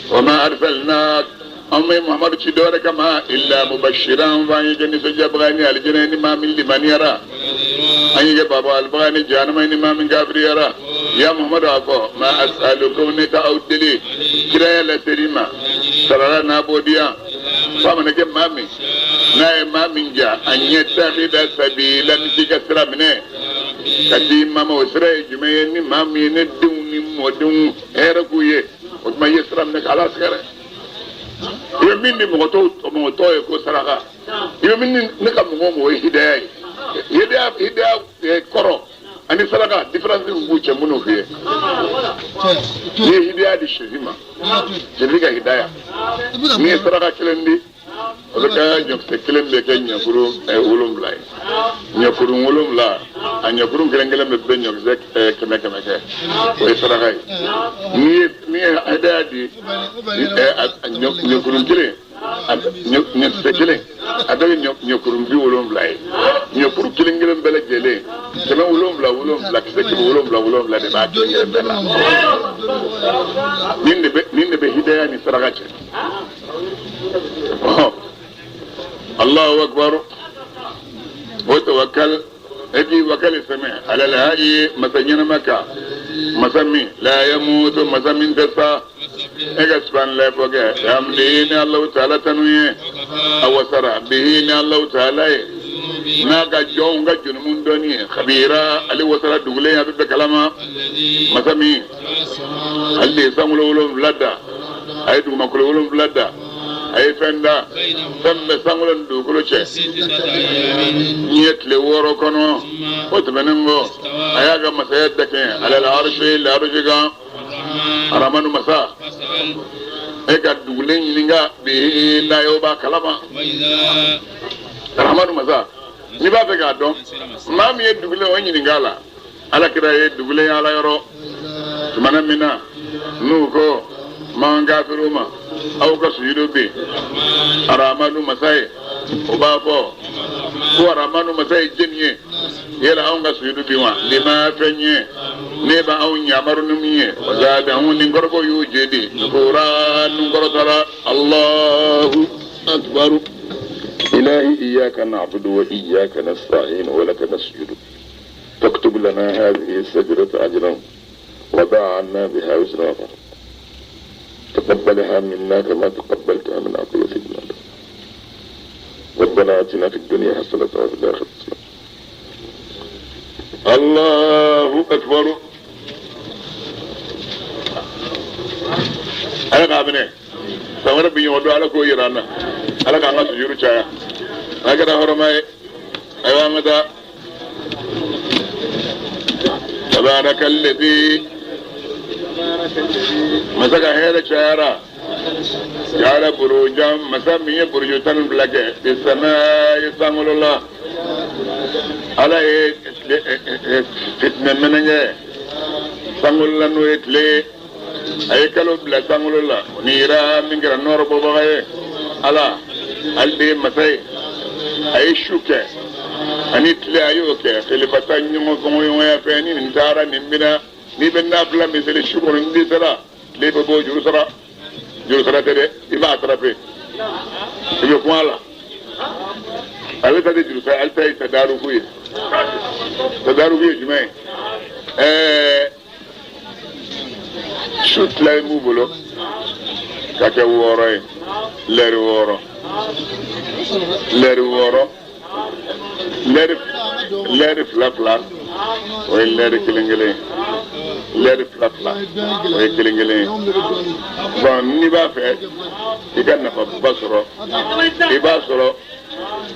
Wa ma arsalna, an bɛ Muhamadu ci dɔwɛrɛ kama, illa mubashiran, f'an y'i kɛ nisɔndiyabaga ni alijinɛ ni maa min limaniyara, an y'i kɛ baba alibaga ni jahanama ni maa min kafiriyara. Ya Muhamadu, a fɔ ma as'alukum, ne ta aw deli kiraya laseli ma sarala n'a b'o di yan, f'a mana kɛ maa min n'a ye maa min ja an yattakhidha sabila, k'i ka sira minɛ ka di maa ma. O sira ye jumɛn ye? Ni maa min ye ne denw ni mɔdenw hɛrɛ k'u ye, o tuma i ye sira minɛ k'Ala sɛgɛrɛ. I bɛ min di mɔgɔ tɔw, mɔgɔ tɔw ye ko saraka, i bɛ min di ne ka mɔgɔw ma, o ye hidaya ye. Hidaya, hidaya kɔrɔ ani saraka, différence min b'u cɛ, minnu f'i ye, n'i ye hidaya di sisi ma, sisi ka hidaya, n'i ye saraka kelen di, o bɛ kɛ ɲɔkisɛ kelen bɛ kɛ ɲɛkuru 7 ye. Ɲɛkuru 7, a ɲɛkuru kelen kelen bɛ bɛn ɲɔkisɛ 100 100 kɛ, o ye saraka ye. N'i ye hidaya di, ɲɛkuru kelen, ɲɔkisɛ kelen, a bɛ kɛ ɲɛkuru 70 ye. Ɲɛkuru kelen kelen bɛɛ lajɛlen, 700 7, kisɛ 700 7 de b'a kelen kelen bɛɛ la. Nin de bɛ hidaya ni saraka cɛ. Allahu akbar. Wa tawakkal, e k'i wakali sɛmɛ ala alhayyi, masa ɲɛnama kan, masa min la yamutu, masa min tɛ sa. E ka subhanallah fɔ kɛ hamdihi, ni Alahu taala tanu ye, a wasara bihi, ni Alahu taala ye n'a ka jɔnw ka junumu dɔnni ye, khabira, ale wasara dugulen, a bɛ bɛɛ kalama. Masa min ale de ye sankolo 7 da, a ye dugumakolo 7 da, a ye fɛn da, fɛn min bɛ sankolo ni dugukolo cɛ n ye tile 6 kɔnɔ. O tɛmɛnen kɔ, a y'a ka masaya dɛkɛ ala la arisi la arisi kan. Aramanu masa, e ka dugulen ɲininka bi n'a ye, o b'a kalama. Aramanu masa, n'i b'a fɛ k'a dɔn, maa min ye dugulen, o ɲininka la. Ala kira ye dugulen ala yɔrɔ tumana min na, n'u ko man kafiru ma, aw ka sujudu bi Aramanu masa ye, o b'a fɔ ko Aramanu masa ye jɛni ye? Yala anw ka sujudu bi wa lima fɛn ye ne bɛ anw yamaru ni min ye? Wa zadahu, ni kɔrɔbɔ y'u jedi nufura, nun kɔrɔtara. Allahu akbar. إلهي إياك نعبد وإياك نستعين ولك نسجد، فاكتب لنا هذه السجدة أجرا وضع عنا بها وزرا، تقبلها منا كما تقبلتها من أقوى سيدنا. ربنا آتنا في الدنيا حسنة وفي الآخرة حسنة. الله أكبر. Ala k'a minɛ san wɛrɛ bi ɲɔgɔn don, Ala k'o yira an na, Ala k'an ka sujuru caya, a kɛra hɔrɔma ye. Ayiwa, an ka taa. Tabarakallazi, masa ka hɛrɛ cayara, jala burujan, masa min ye buruju 12 kɛ fi samaa'i, sankolo la. Ala ye fitinɛ mɛnɛ kɛ sankolo la, n'o ye tile ye. A ye kalo bila sankolo la, o ni yira min kɛra nɔrɔ bɔbaga ye. Ala, ale de ye masa ye, a ye su kɛ ani tile, a y'o kɛ khilifata, ɲɔgɔn fɔɲɔgɔnya fɛ. Ni nin taara, nin bɛna, n'i bɛ nafila min seli su kɔnɔ, n'i sera, tile bɛ bɔ, juru sara, juru sara tɛ dɛ, i b'a attraper, i bɛ kun a la. Ale ta tɛ juru sara, ale ta ye tadaruku ye. Tadaruku ye jumɛn ye? Su tila ye m'u bolo ka kɛ 6 ye, lɛri 6, lɛri 6, lɛri fila fila, o ye lɛri kelen kelen ye. Lɛri fila fila, o ye kelen kelen ye. Bon, n'i b'a fɛ i ka nafaba sɔrɔ, i b'a sɔrɔ,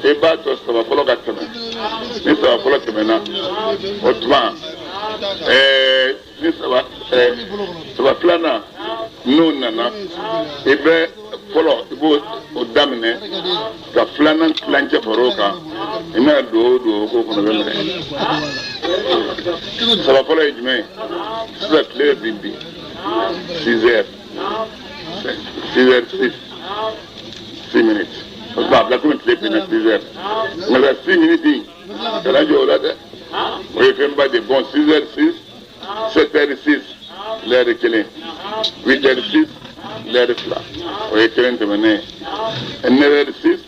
i b'a to saba fɔlɔ ka tɛmɛ. Ni saba fɔlɔ tɛmɛna, o tuma ni saba saba filanan n'o nana, i bɛ fɔlɔ, i b'o o daminɛ ka filanan tilancɛ fara o kan. I mana don o don, o ko kɔnɔ bɛ minɛ. Saba fɔlɔ ye jumɛn ye? Sisan tile bɛ bin bi. 6 heures, 6 heures 6, 6 minutes. O b'a bila komi tile binna 6 heures, nka 6 minutes in kana jɔ o la dɛ, o ye fɛnba de. Bon, 6 heures 6, 7 heures 6, lɛri kelen, 8 heures 6, lɛri fila, o ye kelen tɛmɛnen ye, 9 heures 6,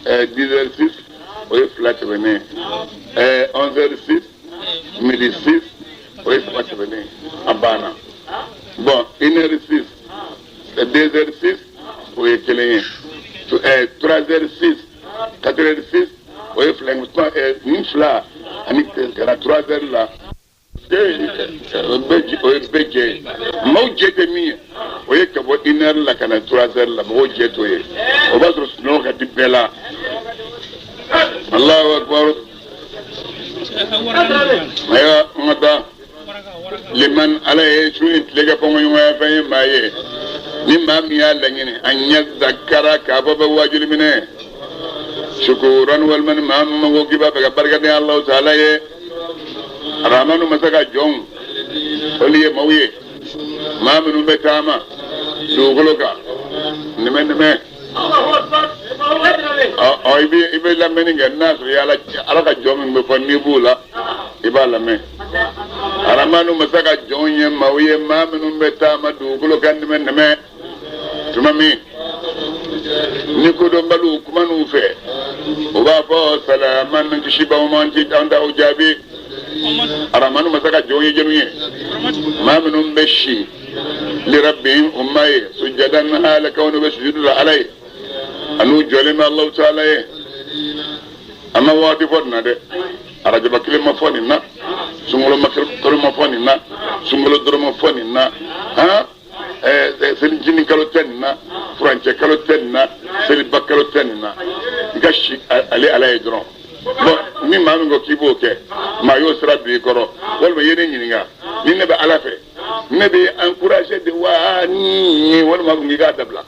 10 heures 6, o ye fila tɛmɛnen ye, 11 heures 6, midi 6, o ye saba tɛmɛnen ye, a banna. Bon, 1 heure 6, 2 heures 6, o ye kelen ye, 3 heures 6, 4 heures 6, o ye fila ye. Nin fila ani ka na 3 heures la, o ye bɛɛ jɛ ye. Maaw jɛ tɛ min ye, o ye ka bɔ 1 heure la ka na 3 heures la, mɔgɔw jɛ t'o ye. O b'a sɔrɔ sunɔgɔ ka di bɛɛ la. Allahu akbar. Ayiwa, an ka taa. Liman ala ye su ni tile kɛ fɔnkɔɲɔgɔnya fɛn ye maa ye, ni maa min y'a laɲini an yazakara, k'a fɔ bɛ wajuli minɛ, sukuran, walima ni maa min ko k'i b'a fɛ ka barika da Alahu taala ye. Aramanu masa ka jɔnw, olu ye maaw ye, maa minnu bɛ taama dugukolo kan nɛmɛ nɛmɛ. Ɔ, i bɛ lamɛnni kɛ n'a sɔrɔ i ala ala ka jɔn min bɛ fɔ n'i b'o la, i b'a lamɛn. Aramanu masa ka jɔnw ye maaw ye, maa minnu bɛ taama dugukolo kan nɛmɛ nɛmɛ. Tuma min ni kodɔnbaliw kuma n'u fɛ, u b'a fɔ salaman, kisi b'aw ma, an ti an t'aw jaabi. Aramanu masa ka jɔnw ye jɔnw ye, maa minnu bɛ si lirabbihim, u ma ye sujadan hala kawnu bɛ sujudu la ala ye, an'u jɔlen bɛ Alahu taala ye. A ma waati fɔ nin na dɛ, arajaba kelen ma fɔ nin na, sunkalo ma kalo ma fɔ nin na, sunkalo dɔrɔn ma fɔ nin na, han, selicinin kalo tɛ nin na, furancɛ kalo tɛ nin na, seliba kalo tɛ nin na. I ka si ale ala ye dɔrɔn. Bon, ni maa min ko k'i b'o kɛ, maa y'o sira don i kɔrɔ, walima i ye ne ɲininka ni ne bɛ ala fɛ, ne bɛ encourager de wa ni walima k'i k'a dabila.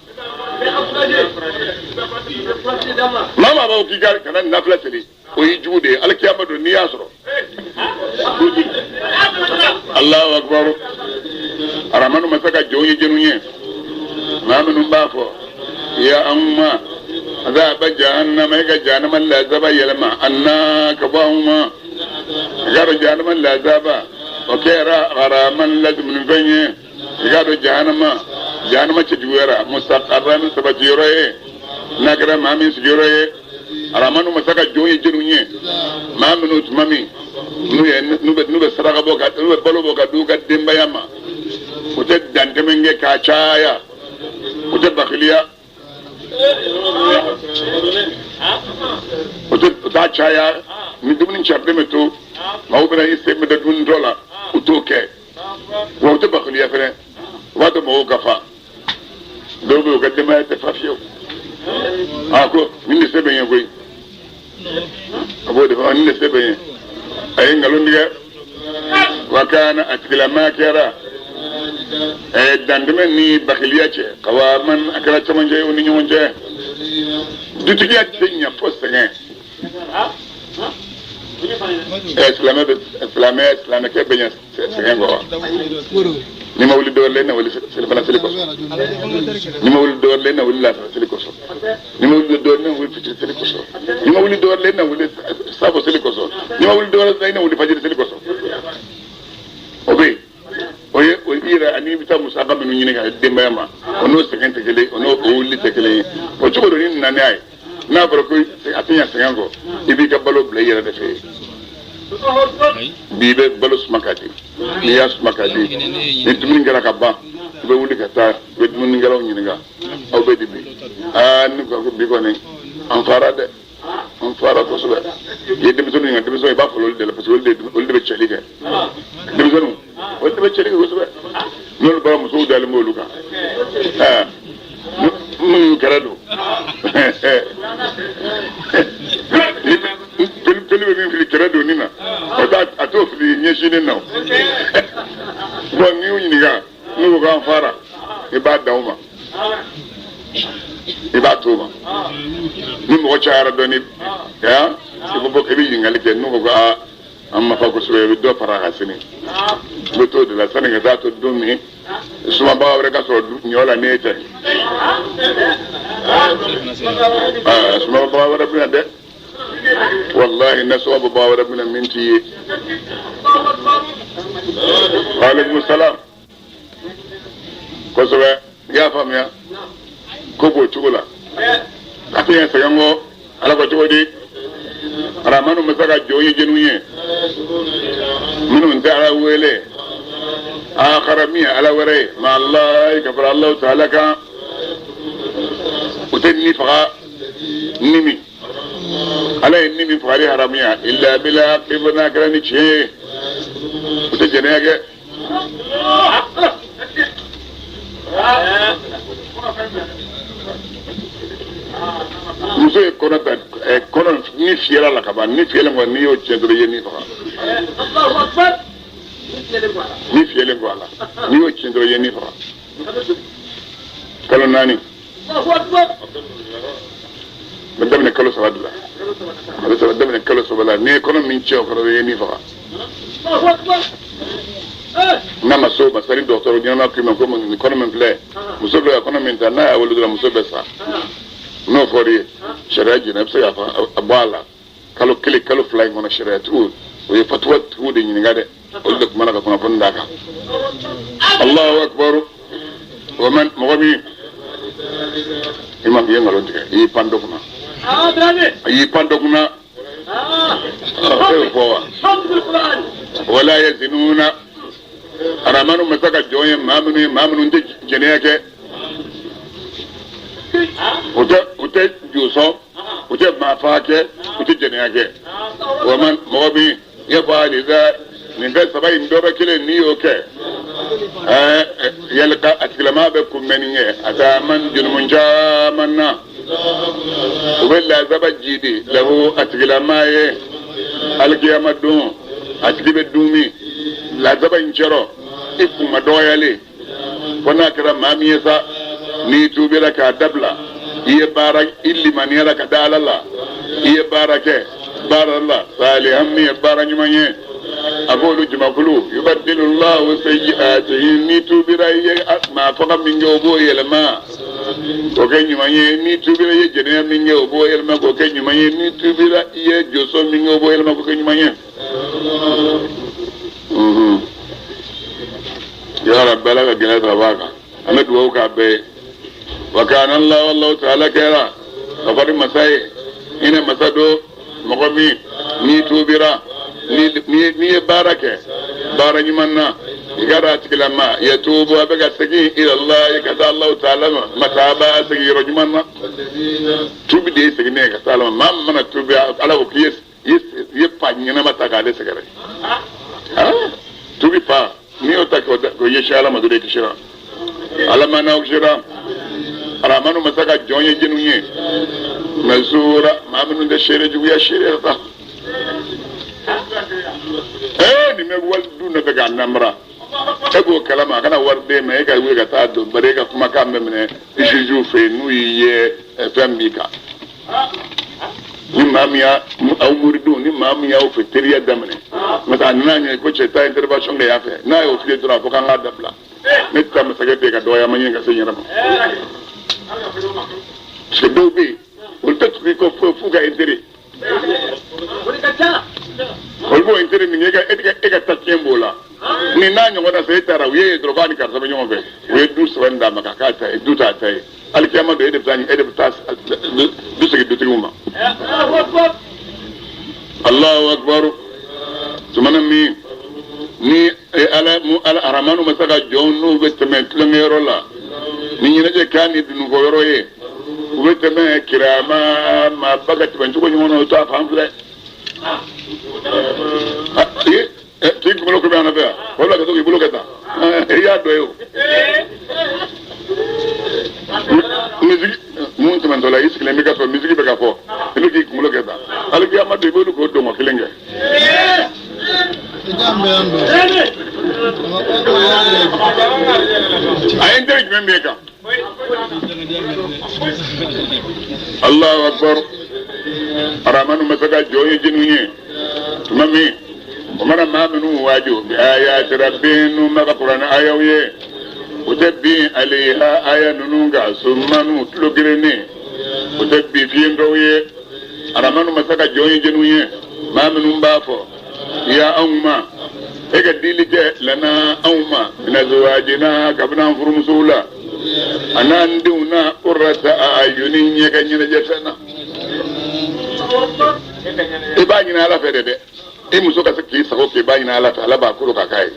Maa maa b'a fɔ k'i ka kana nafila seli, o y'i jugu de ye. Alikiyama don, n'i y'a sɔrɔ. Allahu akbar. Aramanu masa ka jɔnw ye jɔnw ye, maa minnu b'a fɔ ya an ma azaba jahannama, e ka jahannama lazaba yɛlɛma anna, ka bɔ anw ma. I k'a dɔn jahannama lazaba, o kɛra haraman, lazumunifɛn ye. I k'a dɔn jahannama cɛjuguyara, mustaqarran, sabati yɔrɔ ye, n'a kɛra maa min sigiyɔrɔ ye. Aramanu masa ka jɔn ye jɔnw ye, maa minnu tuma min n'u ye n'u bɛ saraka bɔ ka n'u bɛ balo bɔ ka d'u ka denbaya ma, u tɛ dantɛmɛ kɛ k'a caya, u tɛ bakiliya, u tɛ u t'a caya. Ni dumuni carilen bɛ to, maaw bɛna i sen bɛ da dumuni tɔ la, u t'o kɛ. Wa u tɛ bakiliya fɛnɛ, u b'a to mɔgɔw ka fa. Dɔw bɛ yen, u ka denbaya tɛ fa fiyewu. A ko nin de se bɛ n ye koyi, a b'o de fɔ, nin de se bɛ n ye. A ye nkalon tigɛ. Wa kana, a tigilamaa kɛra dantɛmɛ ni bakiliya cɛ kawaman, a kɛra cɛmancɛ ye u ni ɲɔgɔn cɛ. Dutigiya tɛ ɲɛ fo sɛgɛn. Silamɛ bɛ silamɛ silamɛkɛ bɛ ɲɛ sɛgɛn kɔ wa? N'i ma wuli dɔwɛrɛ la, i na wuli selifana seli kosɔn. N'i ma wuli dɔwɛrɛ la, i na wuli lasara seli kosɔn. N'i ma wuli dɔwɛrɛ la, i na wuli fitiri seli kosɔn. N'i ma wuli dɔwɛrɛ la, i na wuli safo seli kosɔn. N'i ma wuli dɔwɛrɛ la, i na wuli fajiri seli kosɔn. O bɛ yen, o ye o i yɛrɛ ani i bɛ taa musaka minnu ɲini ka di denbaya ma, o n'o sɛgɛn tɛ kelen, o n'o o wuli tɛ kelen ye. O cogo don, ni nana n'a ye, n'a fɔra ko a tɛ ɲɛ sɛgɛn kɔ, i b'i ka balo bila i yɛrɛ de fɛ yen. Bi i bɛ balo suma ka di, n'i y'a suma ka di, ni dumuni kɛra ka ban, i bɛ wuli ka taa, i bɛ dumunikɛlaw ɲininka: aw bɛ di bi? Aa, ni ko bi kɔni an fara dɛ, an fara kosɛbɛ. I ye denmisɛnninw ɲininka, denmisɛnninw, i b'a fɔ olu de la, parce que olu de bɛ cɛli kɛ. Denmisɛnninw, olu de bɛ cɛli kɛ kosɛbɛ. N'olu bɔra, musow dalen b'olu kan. Ɛɛ, minnu kɛra don, toli bɛ min fili kɛrɛ donni na, o t'a a t'o fili ɲɛsinnen na. O bon, n'i y'u ɲininka, n'u ko k'an fara, i b'a dan o ma, i b'a to o ma. Ni mɔgɔ cayara dɔɔni, yan i bɛ bɔ, i bɛ ɲininkali kɛ. N'u ko ko aa, an ma fa kosɛbɛ, i bɛ dɔ fara a kan sini. I bɛ t'o de la sani ka taa to don min. Sumabaga wɛrɛ ka sɔrɔ ɲɔ la n'e tɛ. Sumabaga wɛrɛ bɛ na dɛ. Walahi nasɔngɔ bɔbaga wɛrɛ bɛ na min t'i ye. Waaleykum salaam. Kosɛbɛ, i y'a faamuya ko b'o cogo la a tɛ ɲɛ sɛgɛn kɔ. Ala ko cogo di? Aramanu masa ka jɔn ye jɔnniw ye minnu tɛ Ala wele akara min ye Ala wɛrɛ ye ma Alahi ka fara Alahu taala kan. U tɛ ni faga ni min Ala ye ni min fagali haramuya illa bil haqqi fo n'a kɛra ni tiɲɛ ye. U tɛ jɛnɛya kɛ. Muso ye kɔnɔ ta, kɔnɔ ni fiyɛra la ka ban, ni fiyɛlen kɔ, n'i y'o tiɲɛ dɔrɔn i ye ni faga. Ni fiyɛlen kɔ a la, n'i y'o tiɲɛ dɔrɔn i ye ni faga. Kalo 4. Bɛ daminɛ kalo 3 de la. A bɛ saba daminɛ kalo 3 la. N'i ye kɔnɔ min tiɲɛ o kɔnɔ i ye ni faga. N'a ma se o ma, sani dɔgɔtɔrɔ ɲɛnama k'i ma ko nin kɔnɔ min filɛ, muso filɛ ka kɔnɔ min ta, n'a y'a wolo dɔrɔn muso bɛ sa. N'o fɔr'i ye, sariya jɛnna, i bɛ se k'a fɔ a bɔ a la. Kalo 1, kalo 2 in kɔnɔ, sariyatigiw o ye fatuwa tigiw de ɲininka dɛ. Olu de kumana ka kunnafoni d'a kan. Allahu akbar. O man mɔgɔ min i ma i ye nkalon tigɛ, i y'i pan dɔ kunna. A y'i pan dɔ kunna. E y'o fɔ wa? Wala yazinuna. Aramanu masa ka jɔn ye maa minnu ye, maa minnu tɛ jɛnɛya kɛ. U tɛ josɔn, u tɛ maa faga kɛ, u tɛ jɛnɛya kɛ. O man mɔgɔ min yafali da nin fɛn 3 in dɔ bɛ kelen n'i y'o kɛ, yalika a tigilama bɛ kunbɛnni kɛ a taa man jurumu caman na. U bɛ lazaba jidi lahu a tigilama ye alikiyama don, a tigi bɛ dun min lazaba in cɛrɔ i kun ma dɔgɔyalen fo n'a kɛra maa min ye sa, n'i tuubira k'a dabila, i ye baara, i limaniyara ka da Ala la, i ye baara kɛ baara la salihan min ye baara ɲuman ye, a b'olu jamakulu yubadilu lahu sayyi'atihim. N'i tuubira i ye maa faga min kɛ, o b'o yɛlɛma k'o kɛ ɲuman ye. N'i tuubira i ye jɛnɛya min kɛ, o b'o yɛlɛma k'o kɛ ɲuman ye. N'i tuubira i ye josɔn min kɛ, o b'o yɛlɛma k'o kɛ ɲuman ye. Ya Rabbi, Ala ka gɛlɛya ta b'a kan. An bɛ dugawu k'a bɛɛ ye. Wa kana Allahu, Allahu ta'ala kɛra kafari masa ye, hinɛ masa don. Mɔgɔ min n'i tuubira, n'i ye baara kɛ baara ɲuman na, i ka dɔn a tigilama yatubu, a bɛ ka segin ila Allah, ka taa Allahu ta'ala ma, mataba, segin yɔrɔ ɲuman na. Tuubi de ye seginni ye ka taa Ala ma. Maa min mana tuubi, Ala ko k'i ye fa ɲɛnama ta k'ale sɛgɛrɛ. Tuubi fa, n'i y'o ta k'o ɲɛsin Ala ma dɔrɔn, i kisira. Ala ma n'aw kisira. Aramanu masa ka jɔn ye jɔnniw ye mazura, maa minnu tɛ seere juguya seere ta. Nin bɛ wali du nɔfɛ k'a namara, e b'o kalama, a kana wari d'e ma, e ka wuli ka taa don, bari e ka kumakan bɛ minɛ juge fɛ yen, n'u y'i ye fɛn b'i kan. Ni maa min y'a aw muridenw, ni maa min y'aw fɛ teriya daminɛ, n'o tɛ a nana ɲɛ ko cɛ taa intervention kɛ yan fɛ, n'a y'o f'i ye dɔrɔn, a fɔ k'an k'a dabila. Ne tɛ taa masakɛ fɛ yen ka dɔgɔya ma ɲini ka se n yɛrɛ ma, parce que dɔw bɛ yen, olu tɛ tugu i kɔ f'u ka intérêt. Olu b'o intérêt min kɛ, e ka ta tiɲɛ b'o la. Ni n'a ɲɔgɔn na sa, e taara u ye dɔrɔn k'a ni karisa bɛ ɲɔgɔn fɛ, u ye du sɛbɛn d'a ma k'a k'a ta ye, du t'a ta ye. Alikiyama don, e de bɛ taa du segin dutigiw ma. Allahu akbar. Tumana min ni Ala mu Ala aramanu masa ka jɔnw n'u bɛ tɛmɛ tulonkɛyɔrɔ la ni ɲɛnajɛ k'a ni dununfɔyɔrɔ ye, u bɛ tɛmɛ kirama maaba ka tɛmɛ cogo ɲuman na, u t'a fan filɛ. K'i kunkolo ko bɛ an fɛ yan, wala ka to k'i bolo kɛ tan, i y'a dɔ ye o. Misigi mun tɛmɛtɔ la, i sigilen bɛ ka sɔrɔ misigi bɛ ka fɔ, i bɛ k'i kunkolo kɛ tan, alikiyama don, i b'olu k'o dɔngɔ kelen kɛ. A ye n teri jumɛn b'e kan? Allahu akbar. Aramanu masa ka jɔn ye jɔnniw ye tuma min o mana maa minnu waaju bi ayati rabbihim, n'u ma ka kuranɛ ayaw ye, u O tɛ bin alayha aya ninnu kan summanu tulo gerennen, o tɛ bin fiyentɔw ye. Aramanu masa ka jɔn ye jɛniw ye, maa minnu b'a fɔ ya anw ma e ka dili kɛ lana anw ma min azwajina kabini an furumusow la a n'an denw na qurrata a'yuni ɲɛ ka ɲɛnajɛ fɛn na. I b'a ɲini Ala fɛ de dɛ, i muso ka se k'i sago k'i b'a ɲini Ala fɛ, Ala b'a kolo ka k'a ye.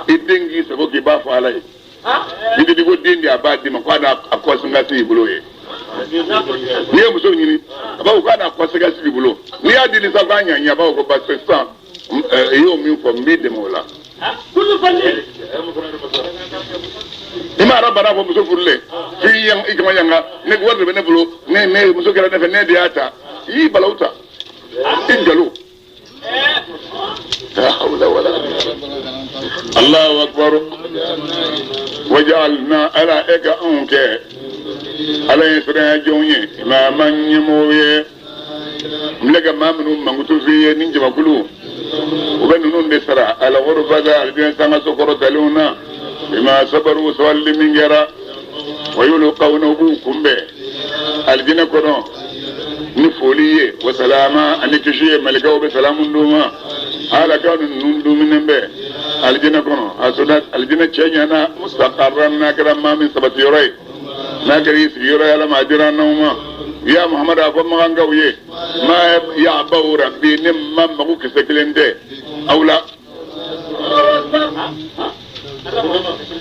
I den k'i sago k'i b'a fɔ Ala ye, n'i tɛ ko den di a b'a d'i ma k'a n'a a kɔsingasi i bolo ye. N'i ye muso ɲini, a b'a fɔ k'a n'a kɔsingasi b'i bolo, n'i y'a di sa k'a ɲa ɲɛ, a b'a fɔ ko parce que sisan i y'o min fɔ, n b'i dɛmɛ o la. I ma arabana fɔ muso furulen f'i yan i kama yanga ne wari de bɛ ne bolo, ne muso kɛra ne fɛ, ne de y'a ta, i y'i balawu ta i nkalon. La hawla wala Allahu akbar. Wajalna ala e ka anw kɛ Ala ye siranya jɔnw ye, imaman ɲɛmɔgɔw ye. N bɛ ka maa minnu mankutu f'i ye ni jamakulu, u bɛ ninnu de sara ala ghurfata alijinɛ sangaso kɔrɔtalenw na bima sabaru sabali min kɛra wa yulqawna u b'u kunbɛn alijinɛ kɔnɔ ni foli ye wa salama ani kisi ye, malikaw bɛ salamu d'u ma. Ala ka ninnu dumuni bɛ alijinɛ kɔnɔ a sɔnna alijinɛ cɛ ɲɛna mustaqarran n'a kɛra maa min sabati yɔrɔ ye, n'a kɛra i sigiyɔrɔ ye, Ala ma dira n'aw ma. Ya Muhamadu, a fɔ makankaw ye ma ya'ba'u rabbi ne ma mago kisɛ kelen tɛ aw la,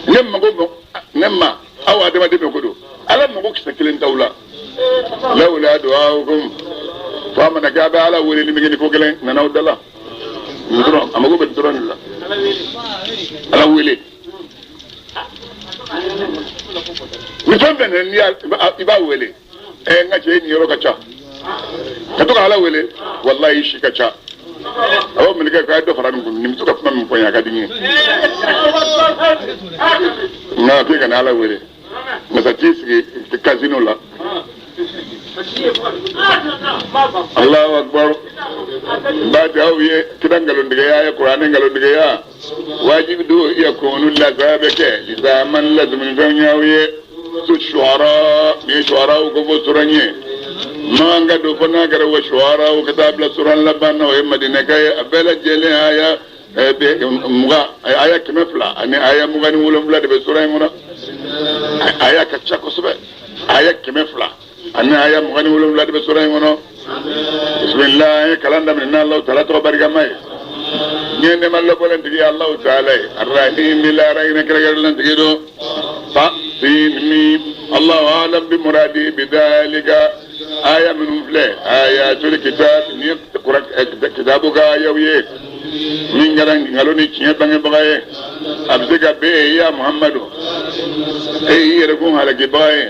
ne mago ne ma aw adamaden bɛ ko don, Ala mago kisɛ kelen t'aw la. Lawla du'aukum fa mana k'a bɛ Ala wele ni min kɛ ni ko kelen nana aw da la nin dɔrɔn, a mago bɛ dɔrɔn de la, Ala wele ni fɛn fɛn n'i y'a i b'a wele ɛ n ka cɛ nin yɔrɔ ka ca ka to ka Ala wele, walayi si ka ca. A b'a mɛlɛkɛ k'a ye dɔ fara nin kun, nin bɛ to ka kuma min fɔ n ye a ka di n ye, nka k'e kana Ala wele masa t'i sigi casino la. Allahu akbar. Ba ta aw ye kira nkalontigiya ye, kuranɛ nkalontigiya wajibi don yakunu laza bɛ kɛ lizaman lazumunifɛn y'aw ye. Su shuara ni ye shuara ko fɔ suran ye man ka don fo n'a kɛra wa shuara ka taa bila suran laban na, o ye madinɛka ye. A bɛɛ lajɛlen aya 20, aya 200 ani aya 27 de bɛ suran in kɔnɔ. Aya ka ca kosɛbɛ, aya 200 ani aya 27 de bɛ suran in kɔnɔ. Bisimilah, an ye kalan daminɛ n'Alahu taala tɔgɔ barikama ye. Ɲɛ nɛma lɔbɔlen tigi ye Alahu taala ye, arahim lahara hinɛ kɛrɛnkɛrɛnlen tigi don. Fa sin mim Allahu alam bi muradi bi dhalika. Aya minnu filɛ ayatul kitab ni kitabu ka ayaw ye min kɛra nkalon ni tiɲɛ bangebaga ye, a bɛ se ka bɛn e ya Muhamadu e y'i yɛrɛ kun halakibaga ye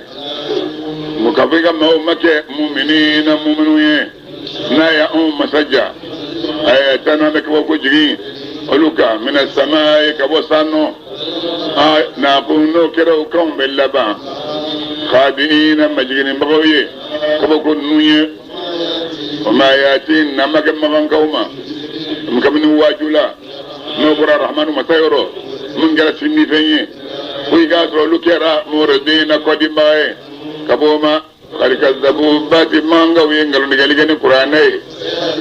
mun ka fɔ i ka maaw ma kɛ muminina muminu ye n'a ye anw masaja a tan bɛ kabako jigin olu kan mina sama ye ka bɔ san nɔ n'a ko n'o kɛra o kanw bɛ laban khadiina majiginnibagaw ye kabako ninnu ye. O ma yaati n'a ma kɛ makankaw ma kabini waaju la n'o bɔra Rahmanu masa yɔrɔ min kɛra sindifɛn ye fo i k'a sɔrɔ olu kɛra muridina kɔdibaga ye ka bɔ o ma. Kadi kazzabu baati mankaw ye nkalontigɛli kɛ ni kuranɛ ye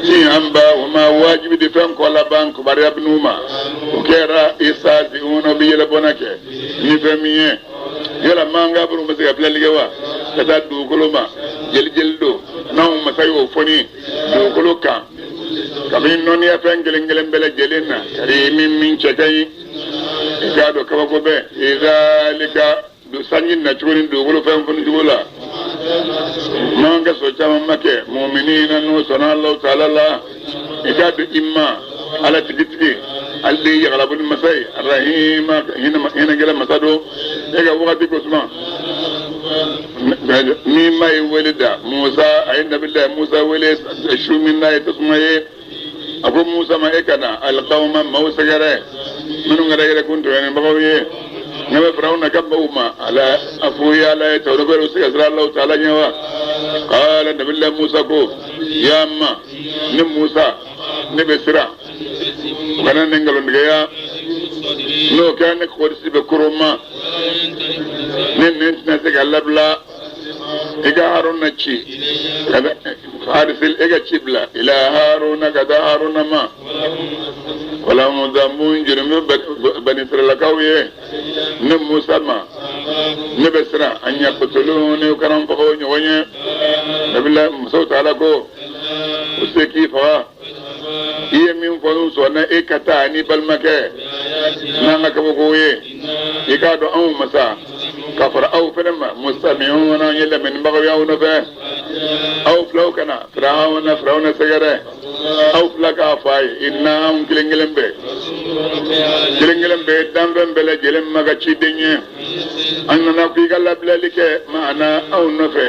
si an ba o ma wajibi de fɛn kɔ laban kibaruya bin'u ma o kɛra istahzi'una bi yɛlɛbɔnna kɛ ni fɛn min ye. Yala mankan minnu bɛ se ka filɛli kɛ wa ka taa dugukolo ma jeli jeli don n'anw masa y'o fɔ ni dugukolo kan kabini nɔniya fɛn kelen kelen bɛɛ lajɛlen na kari min min cɛ ka ɲi i k'a dɔn kabako bɛɛ izalika sanji nacogo ni dugukolo fɛn foni cogo la man ka sɔn caman ma kɛ muminina n'o sɔnna Alahu taala la i k'a dɔn i ma Ala tigitigi ale de ye yagalaboli masa ye arahima hinɛkɛla masa don e ka wagati ko suma ni ma ye wele da Musa a ye nabilayi Musa wele su min n'a ye tasuma ye a ko Musa ma e ka na alikawma maaw sɛgɛrɛ minnu kɛra yɛrɛkun tɔɲɔnibagaw ye ne bɛ Firawuna ka maaw ma ala a fo ye Ala ye tawura ko se ka siran Alahu taala ɲɛ wa qala nabilayi Musa ko ya ma ne Musa ne bɛ siran u kana ne nkalontigiya. N'o kɛra ne kɔgɔdisi bɛ koroma, ne nɛn tɛna se ka labila. I ka Haruna ci, أرسل e ka ci bila إلى هارون, ka taa Haruna ma. ولهم ذنب, jurumu bani Israɛlakaw ye. Ne Musa ma, ne bɛ siran أن يقتلون, kana n faga o ɲɔgɔn ye. Nabila musow taala ko o se k'i faga. I ye min fɔ, n sɔnna. E ka taa ni balimakɛ n'an ka kabako ye. I k'a dɔn anw masa ka fara aw fɛnɛ ma, مستمعون, an ye lamɛnnibagaw ye aw nɔfɛ. Aw filaw kana Firawuna, Firawuna sɛgɛrɛ. Aw fila k'a fɔ a ye, إنا, anw kelen kelen bɛɛ, kelen kelen bɛɛ, danfɛn bɛɛ lajɛlen ma ka ciden ye. An nana ko i ka labilali kɛ maana aw nɔfɛ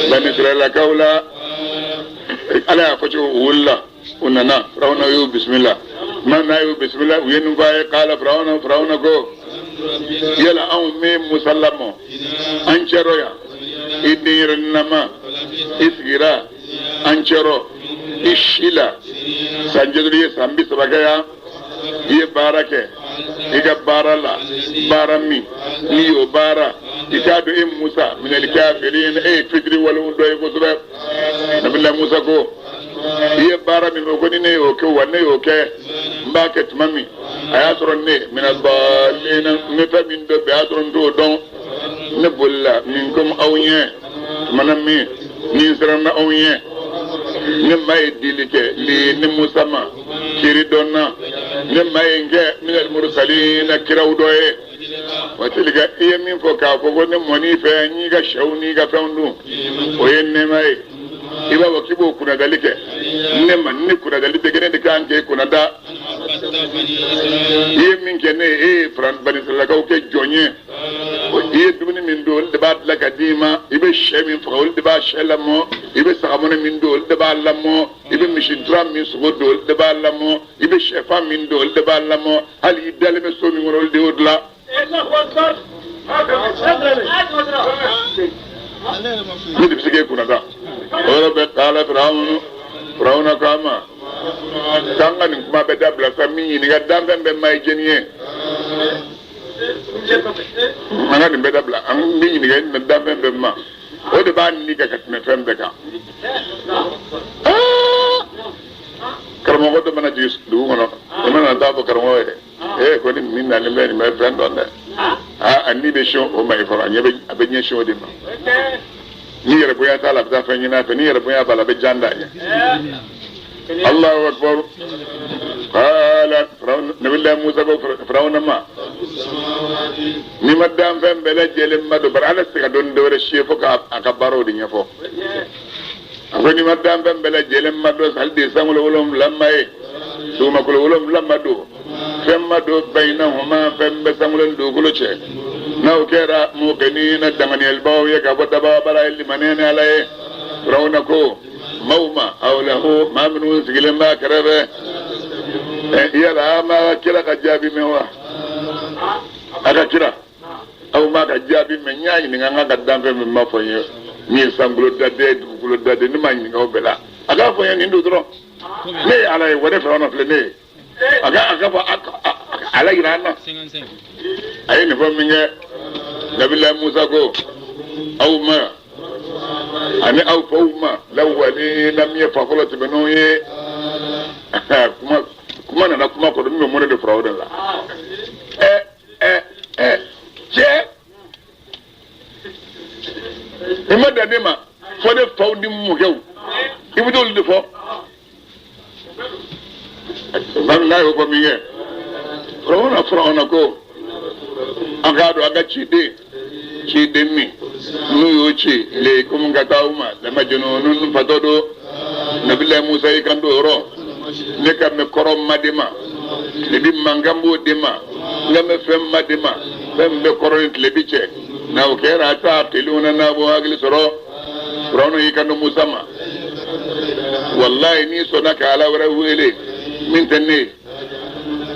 bani Israɛlakaw la. Ala y'a fɔ cogo, u wulila, u nana. Firawuna y'u bisimila. Tuma n'a y'u bisimila, u ye nin fɔ a ye. قال فرعون, Firawuna ko: yala anw min Musa lamɔ an cɛrɔ yan, i den yɛrɛ nama, i sigira an cɛrɔ, i si la san joli ye? San 30 kɛ yan. I ye baara kɛ i ka baara la, baara min n'i y'o baara, i k'a dɔn e Musa من الكافرين, e ye fitiri walew dɔ ye kosɛbɛ. Nabila Musa ko: i ye baara min fɔ ko ni ne y'o kɛ wa, ne y'o kɛ, n b'a kɛ tuma min a y'a sɔrɔ ne من الضالين, n bɛ fɛn min dɔn bi, a y'a sɔrɔ n t'o dɔn. Ne bolila min komi aw ɲɛ tumana min ni n siranna aw ɲɛ, ne ma ye dili kɛ li ni Musa ma kiri dɔn na, ne ma ye n kɛ من المرسلين, kiraw dɔ ye. وتلك, i ye min fɔ k'a fɔ ko ne mɔn'i fɛ, n y'i ka sɛw n'i ka fɛnw dun, o ye nɛɛma ye. I b'a fɔ k'i b'o kunnadali kɛ ne ma. Ni kunnadali bɛ kɛ, ne de kan k'e kunnada. I ye min kɛ ne ye, e ye banisiralakaw kɛ jɔn ye. I ye dumuni min dun, olu de b'a dilan ka d'i ma. I bɛ sɛ min faga, olu de b'a sɛ lamɔ. I bɛ sagamɔnɛ min dun, olu de b'a lamɔ. I bɛ misi ntura min sogo dun, olu de b'a lamɔ. I bɛ sɛfan min dun, olu de b'a lamɔ. Hali i dalen bɛ so min kɔnɔ, olu de y'o dilan. Ne de bɛ se k'e kunna da o yɔrɔ bɛɛ. قال فرعون, Firawuna ko a ma k'an ka nin kuma bɛɛ dabila sa. Min ɲininka, danfɛn bɛɛ ma ye jɛni ye. An ka nin bɛɛ dabila, an bɛ ɲininka danfɛn bɛɛ ma, o de b'a ni ka tɛmɛ fɛn bɛɛ kan. Karamɔgɔ dɔ mana jigin dugu kɔnɔ, i mana taa fɔ karamɔgɔ ye ee ko ni min nalen bɛ nin bɛ fɛn dɔn dɛ. Aa, a ni bɛ sin o ma i kɔrɔ, a ɲɛ bɛ, a bɛ ɲɛsin o de ma. Ni yɛrɛ bonya t'a la, a bɛ taa fɛn ɲini a fɛ. Ni yɛrɛ bonya b'a la, a bɛ jan d'a ɲɛ. الله أكبر. قال فرعون, nabilahi Musa ko Firawuna ma: n'i ma danfɛn bɛɛ lajɛlen ma don, bari ala tɛ se ka dɔn dɔwɛrɛ si ye fo k'a ka baaraw de ɲɛfɔ. A ko n'i ma danfɛn bɛɛ lajɛlen ma dɔn, hali de sankolo 7 ma ye, dugumakolo 7 ma don, fɛn ma don, بينهما, fɛn bɛ sankolo ni dugukolo cɛ, n'aw kɛra موقنين, danganiyalibaw ye ka bɔ daba bara ye, limaniya ni ala ye. Firawuna ko maaw ma حوله, maa minnu sigilen b'a kɛrɛfɛ: yala a ma kira ka jaabi mɛn wa? A ka kira, aw m'a ka jaabi mɛn? N y'a ɲininka n ka danfɛn min ma fɔ n ye min ye sankolo daden, dugukolo daden, ne m'a ɲininka o bɛɛ la. A k'a fɔ n ye nin don dɔrɔn, ne ye ala ye wa, ne Firawuna filɛ ne ye. A ka fɔ ala yira an na. A ye nin fɔ min kɛ, nabila Musa ko aw ma ani aw faw ma الأولين, min ye fa fɔlɔ tɛmɛnenw ye. Kuma kuma nana kuma kɔnɔ min bɛ mɔnɛ de fara o de la. Ɛ ɛ ɛ, cɛ, i ma dan ne ma fɔ ne faw ni mɔkɛw, i bɛ t'olu de fɔ. N'a y'o fɔ min kɛ, Firawuna ko an k'a dɔn a ka ciden min n'u y'o ci إليكم, ka taa aw ma, لمجنون, fatɔ don. Nabila Musa y'i kan don o yɔrɔ: ne ka mɛn kɔrɔ ma de ma, tilebi mankan b'o de ma, n ka mɛn fɛn ma de ma, fɛn min bɛ kɔrɔ ni tilebi cɛ, n'aw kɛra تعقلون, n'a b'o hakili sɔrɔ. Firawuna y'i kan don Musa ma: walayi, n'i sɔnna ka ala wɛrɛ wele min tɛ ne ye,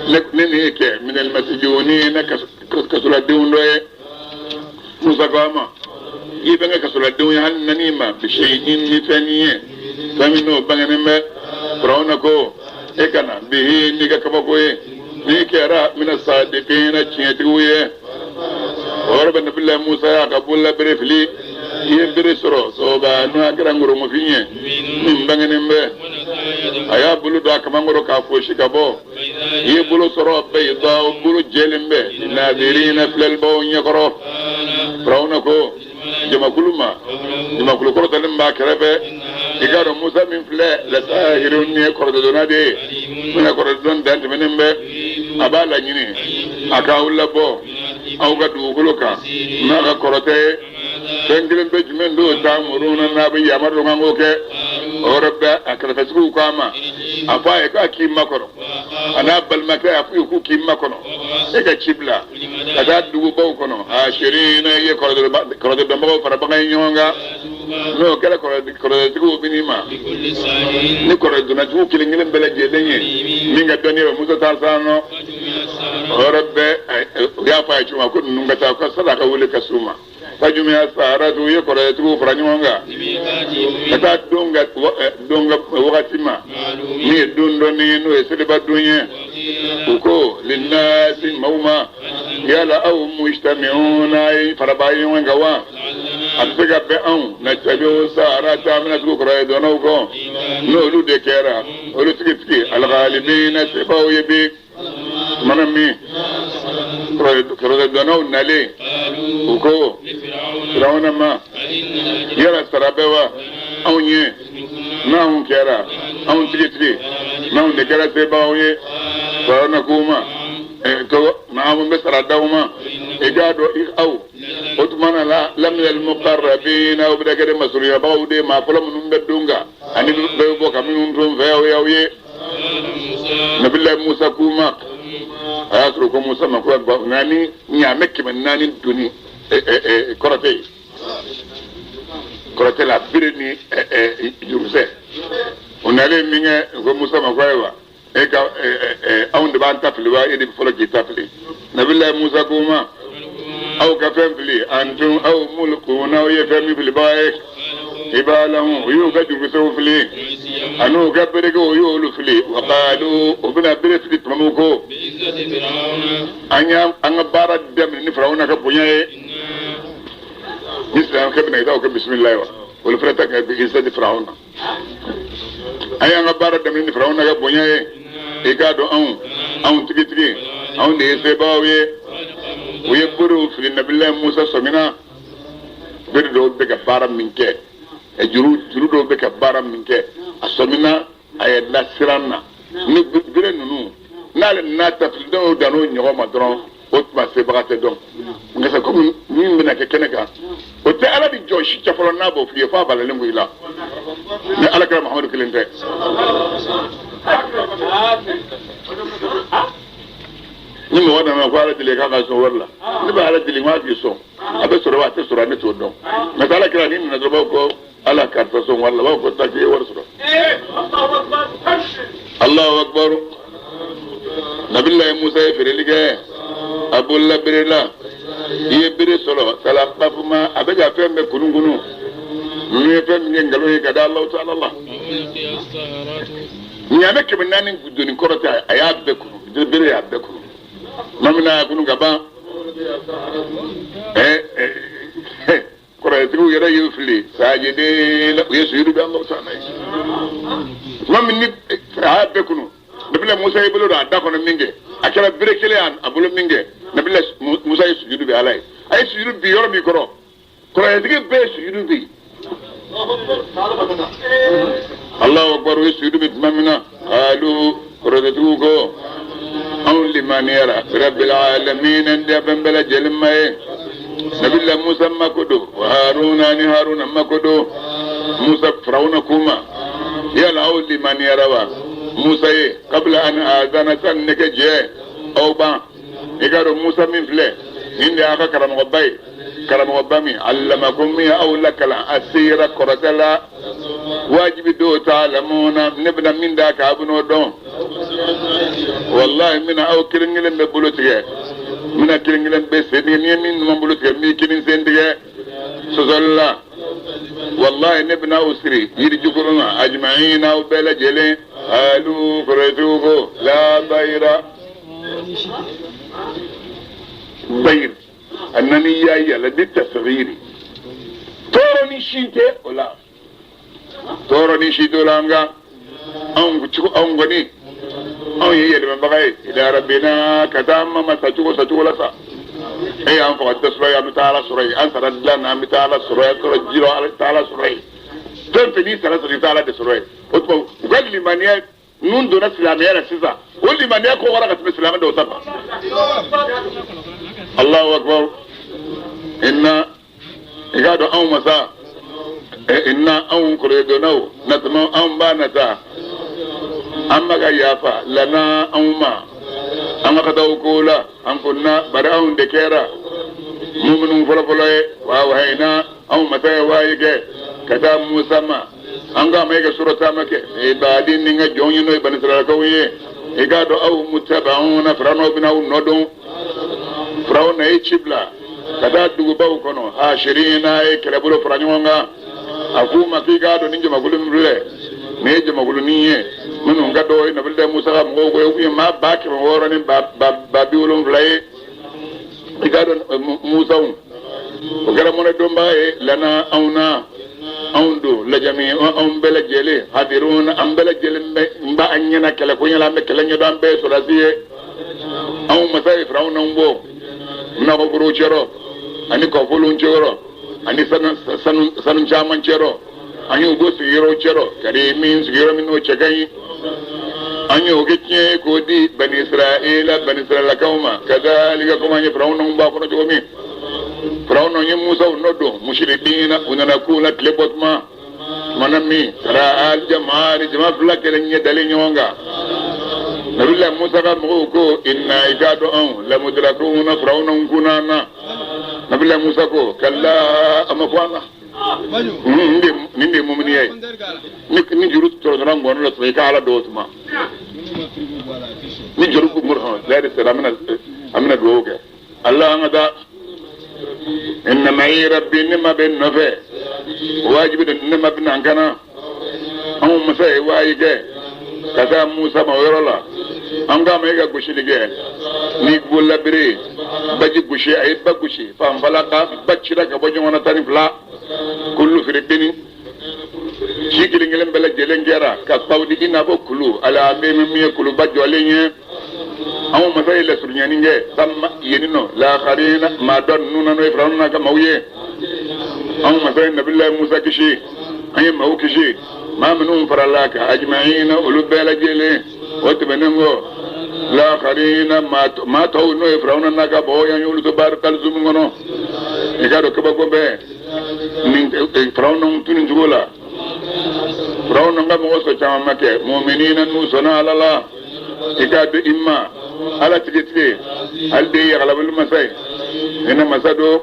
ne nin ye kɛ من المسجونين, kasoladenw dɔ ye. Musa ko a ma: i bɛ kɛ kasoladenw ye hali nani ma بشيء, ni fɛn ye, fɛn min n'o bangenen bɛ. Firawuna ko: e kana به n'i ka kabako ye. N'i kɛra mina sadiqina tiɲɛtigiw ye. O yɔrɔ bɛ nabila Musa y'a ka bolola bere fili. I ye bere sɔrɔ sɔba n'o a kɛra ngoromofin ye min bangenen bɛ. A y'a bolo don a kamankɔrɔ k'a fosi ka bɔ. I ye bolo sɔrɔ bayida o bolo jɛlen bɛ nadirina filɛlibaw ɲɛkɔrɔ. Firawuna ko jamakulu ma jamakulu kɔrɔtalen b'a kɛrɛfɛ i k'a dɔn Musa min filɛ lasahirun nin ye kɔrɔtɛdonna de ye min ka kɔrɔtɛdɔn dan tɛmɛnen bɛ a b'a laɲini a k'aw labɔ aw ka dugukolo kan n'a ka kɔrɔtɛ ye fɛn kelen bɛ jumɛn don ta'muruna n'a bɛ yamaru dɔn k'an k'o kɛ o yɔrɔ bɛɛ a kɛrɛfɛtigiw ko a ma a fɔ a ye k'a k'i makɔnɔ a n'a balimakɛ a f'u ye k'u k'i makɔnɔ e ka ci bila ka taa dugubaw kɔnɔ ashirina i ye kɔrɔtɛdɔnbagaw fara bagan ye ɲɔgɔn kan n'o kɛra kɔrɔtɛtigiw bɛ n'i ma ni kɔrɔtɛdɔnnatigiw kelen kelen bɛɛ lajɛlen ye min ka dɔnniya bɛ Musa ta san nɔ o yɔrɔ bɛɛ u y'a fɔ a ye cogo min ko ninnu ka taa ka sani ka wele ka s'u ma fajumi'a saharatu u ye kɔrɔtɛtigiw fara ɲɔgɔn kan ka taa don ka don ka wagati ma min ye don dɔnni ye n'o ye seliba don ye u ko linnasi maaw ma yala aw mujtami'una ye faraba ye ɲɔgɔn kan wa a bɛ se ka bɛn anw nattabi'u saharata an bɛna tugu kɔrɔtɛdɔnnaw kɔ n'olu de kɛra olu tigitigi alghalibina sebaw ye bi mana min kɔrɔtɛdɔnnaw nalen u ko firawuna ma yala sara bɛ wa anw ye n'anw kɛra anw tigitigi n'anw de kɛra sebagaw ye firawuna k'u ma n'anw bɛ sara d'aw ma i k'a dɔn i aw o tuma na la laminal muqarrabin aw bɛna kɛ masurunyabagaw de ye maa fɔlɔ minnu bɛ don kan ani bɛɛ bɛ bɔ ka minnu to n fɛ aw y'aw ye Nabila Musa k'u ma a y'a sɔrɔ ko Musa ma ko naani ɲaamɛ 400 doni kɔrɔtɛ ye kɔrɔtɛ la bere ni jurusɛ o nalen min kɛ ko Musa ma ko ayiwa e ka anw de b'an ta fili wa e de bɛ fɔlɔ k'i ta fili Nabila Musa k'u ma aw ka fɛn fili antum aw mulkuna aw ye fɛn min filibaga ye hibalahum u y'u ka jurukisɛw fili ani u ka berekew u y'olu fili wa qalu u bɛna bere fili tuma min ko an y'an ka baara daminɛ ni Firawuna ka bonya ye ni silamɛkɛ bɛna i t'aw kɛ bisimilayi wa olu fana ta kɛ bi izzati Firawuna an y'an ka baara daminɛ ni Firawuna ka bonya ye i k'a dɔn anw anw tigitigi anw de ye sebaaw ye u ye berew fili Nabilayi Musa sɔmina bere dɔw bɛ ka baara min kɛ juru juru dɔw bɛ ka baara min kɛ a sɔmina a ye lasiran na ni bere ninnu n'ale n'a ta fili dɔw dan n'o ɲɔgɔn ma dɔrɔn o tuma sebaga tɛ dɔn nka komi min bɛna kɛ kɛnɛ kan o tɛ ala ni jɔn si cɛ fɔlɔ n'a b'o f'i ye f'a balalen ko i la ni ala kɛra Muhamadu kelen tɛ. Ni mɔgɔ nana ko ala deli k'a ka sɔn wari la ne bɛ ala deli n k'a k'i sɔn a bɛ sɔrɔ wa a tɛ sɔrɔ ne t'o dɔn nka ala kira n'i nana dɔrɔn b'a fɔ ala karisa sɔn wari la b'a fɔ taa k'i ye wari sɔrɔ. Allahu akbar Nabilayi Musa ye feereli kɛ a bolola bere la i ye bere sɔrɔ talaqafu ma a bɛ ka fɛn bɛɛ kunukunu ninnu ye fɛn min kɛ nkalon ye ka da Alahu taala la ɲaamɛ 400 doni kɔrɔ tɛ a y'a bɛɛ kunu bere y'a bɛɛ kunu tuma min na a kunu ka ban kɔrɔtɛtigiw yɛrɛ y'u fili sajidina u ye sujudu kɛ Alahu taala ye tuma min ni a y'a bɛɛ kunu Nabila Musa y'i bolo don a da kɔnɔ min kɛ a kɛra bere kelen a bolo min kɛ Nabila Musa ye sujudu kɛ Ala ye a ye sujudu bin yɔrɔ min kɔrɔ kɔrɔtɛtigi bɛɛ ye sujudu bin Allahu akbar u ye sujudu bin tuma min na qalu kɔrɔtɛtigiw ko anw limaniyara rabbil alamin n tɛ fɛn bɛɛ lajɛlen ma ye Nabila Musa mako don wa Haruna ni Haruna mako don Musa Firawuna k'u ma yala aw limaniyara wa Musa ye kabila an azana sani ne kɛ jɛ aw ban i k'a dɔn Musa min filɛ nin de y'a ka karamɔgɔba ye karamɔgɔba min allamakum min aw lakalan asira kɔrɔtɛ la wajibi dɔw ta'lamuna ne bɛna min d'a kan a bɛn'o dɔn walahi n bɛna aw kelen kelen bɛɛ bolo tigɛ n bɛna kelen kelen bɛɛ sen tigɛ n'i ye min numan bolo tigɛ n b'i kinin sen tigɛ sɔsɔli la walahi ne bɛna aw siri yiri jukɔrɔ na ajma'ina aw bɛɛ lajɛlen alu kɔrɔtigiw ko la dayira. Bayir a nani ya yɛlɛ bi tasghiri tɔɔrɔ ni si tɛ o la tɔɔrɔ ni si t'o la nka anw cogo anw kɔni anw ye yɛlɛmabaga ye ila rabbina ka taa an ma masa cogo sa cogo la sa e y'an faga tasuma ye an bɛ taa ala sɔrɔ yen an sara dilan na an bɛ taa ala sɔrɔ yen sɔrɔ ji la an bɛ taa ala sɔrɔ yen fɛn fɛn n'i sara sɔrɔ i bɛ taa ala de sɔrɔ yen o tuma u ka limaniya ninnu donna silamɛya la sisan o limaniya kɔgɔra ka tɛmɛ silamɛ dɔw ta kan Allahu akbar inna i k'a dɔn anw masa inna anw kɔrɔdonnaw natama anw b'a nata an ma ka yafa lana anw ma an ka ka taa ko la an kunna bari anw de kɛra muminu fɔlɔfɔlɔ ye wa awhayna anw masa ye wayi kɛ ka taa musa ma an k'a ma e ka surɔ taama kɛ ibadi ni n ka jɔn ye n'o ye banisiralakaw ye i k'a dɔn aw mutabauna firawuna bɛna aw nɔ don firawuna ye ci bila ka taa dugubaw kɔnɔ hashirina ye kɛlɛbolo fara ɲɔgɔn kan a k'u ma k'i k'a dɔn nin jamakulu min filɛ nin ye jamakulunin ye minnu ka dɔgɔ ye nabilayi musa ka mɔgɔw ko u ye maa 600 ni ba 70 ye i k'a dɔn musaw o kɛra mɔnɛdonbaa ye lana anw na anw don lajami anw bɛɛ lajɛlen hadirun an bɛɛ lajɛlen bɛ n b'a an ɲɛna kɛlɛ ko ɲɛla an bɛ kɛlɛ ɲɛdɔn an bɛɛ ye sɔrɔdasi ye anw masa ye firawuna bɔ nakɔforo cɛrɔ ani kɔfolon cɛrɔ ani sanu sanu caman cɛrɔ an y'u bɔ sigiyɔrɔ cɛrɔ kari min sigiyɔrɔ min n'o cɛ ka ɲi an y'o kɛ tiɲɛ ye k'o di bani israɛla bani israɛlakaw ma kadalika komi an ye firawuna b'a kɔnɔ cogo min firawuna ye musaw nɔ don musirikina u nana k'u la tile bɔ tuma tumana min tara aljamaani jama fila kelen ɲɛ dalen ɲɔgɔn kan nabila musa ka mɔgɔw ko inna i k'a dɔn anw lamudirakuna firawuna kunna na nabila musa ko kalla a ma fɔ an na nin de ye muminiya ye ni juru tɔrɔtɔrɔ ngɔnɔ la tuma i ka ala dɔw tuma ni juru hɔn lɛri sera an bɛna dugawu kɛ ala an ka taa inna ma'i rabbi ne ma bɛ n nɔfɛ wajibi de ne ma bɛna n kana anw masa ye wayi kɛ ka taa musa ma o yɔrɔ la an k'a ma e ka gosili kɛ ni bololabere baji gosi a ye ba gosi fanfalaka ba cira ka bɔ ɲɔgɔn na 12 kullu firikini ci kelen kelen bɛɛ lajɛlen kɛra ka tawudi i n'a fɔ kulu ala bɛ min ye kuluba jɔlen ye anw masa ye lasurunyani kɛ samma yen nɔ lakarina maa dɔ ninnu na n'o ye firawuna ka maaw ye anw masa ye nabilayi musa kisi an ye maaw kisi maa minnu farala a kan ajimayina olu bɛɛ lajɛlen o tɛmɛnen kɔ lakarina maa tɔw n'o ye firawuna n'a ka mɔgɔw ye an y'olu to baari kalizumu kɔnɔ i k'a dɔn kabako bɛɛ nin firawuna tunu cogo la firawuna ka mɔgɔ sɔn caman ma kɛ muminina n'u sɔnna ala la i k'a dɔn i ma ala tigitigi ale de ye yagalabali masa ye hinɛ masa don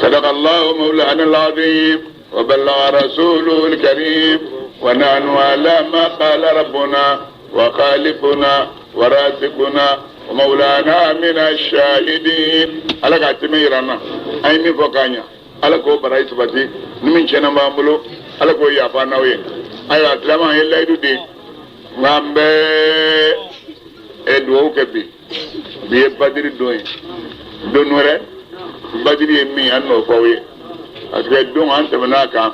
sadakallahu mawlana alazim wa balaga rasuluhu alkarim wa nahnu ala ma qala rabbuna wa khaliquna wa raziquna wa mawlana min ash-shahidin ala k'a tɛmɛ yira an na an ye min fɔ k'a ɲa ala k'o baraji sabati ni min tiɲɛna b'an bolo ala k'o yafa n'aw ye ayiwa silama an ye layidu di nka an bɛ dugawu kɛ bi bi ye badiri don ye don wɛrɛ badiri ye min ye an n'o fɔ aw ye parce que don an tɛmɛna a kan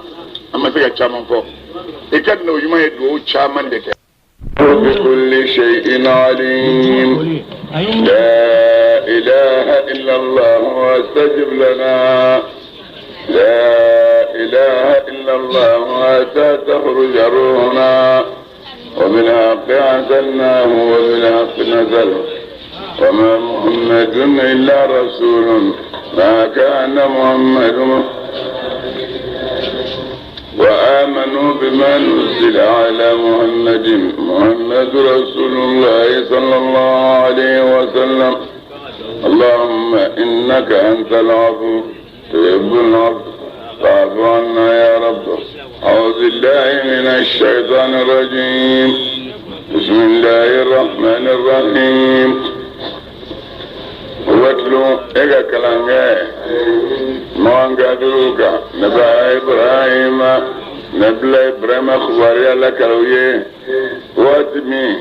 an ma se ka caman fɔ i ka n'o ɲuman ye dugawu caman de kɛ. بكل شيء عليم لا إله إلا الله واستجب لنا لا إله إلا الله حتى تخرج روحنا وبالحق أنزلناه وبالحق نزل وما محمد إلا رسول ما كان محمد وآمنوا بما نزل على محمد محمد رسول الله صلى الله عليه وسلم اللهم إنك أنت العفو تحب العفو فاعف عنا يا رب أعوذ بالله من الشيطان الرجيم بسم الله الرحمن الرحيم واتلو إيكا كلام makan kafiriw kan naba ibrahima Nabila Ibrahima kibaruya lakali u ye waati min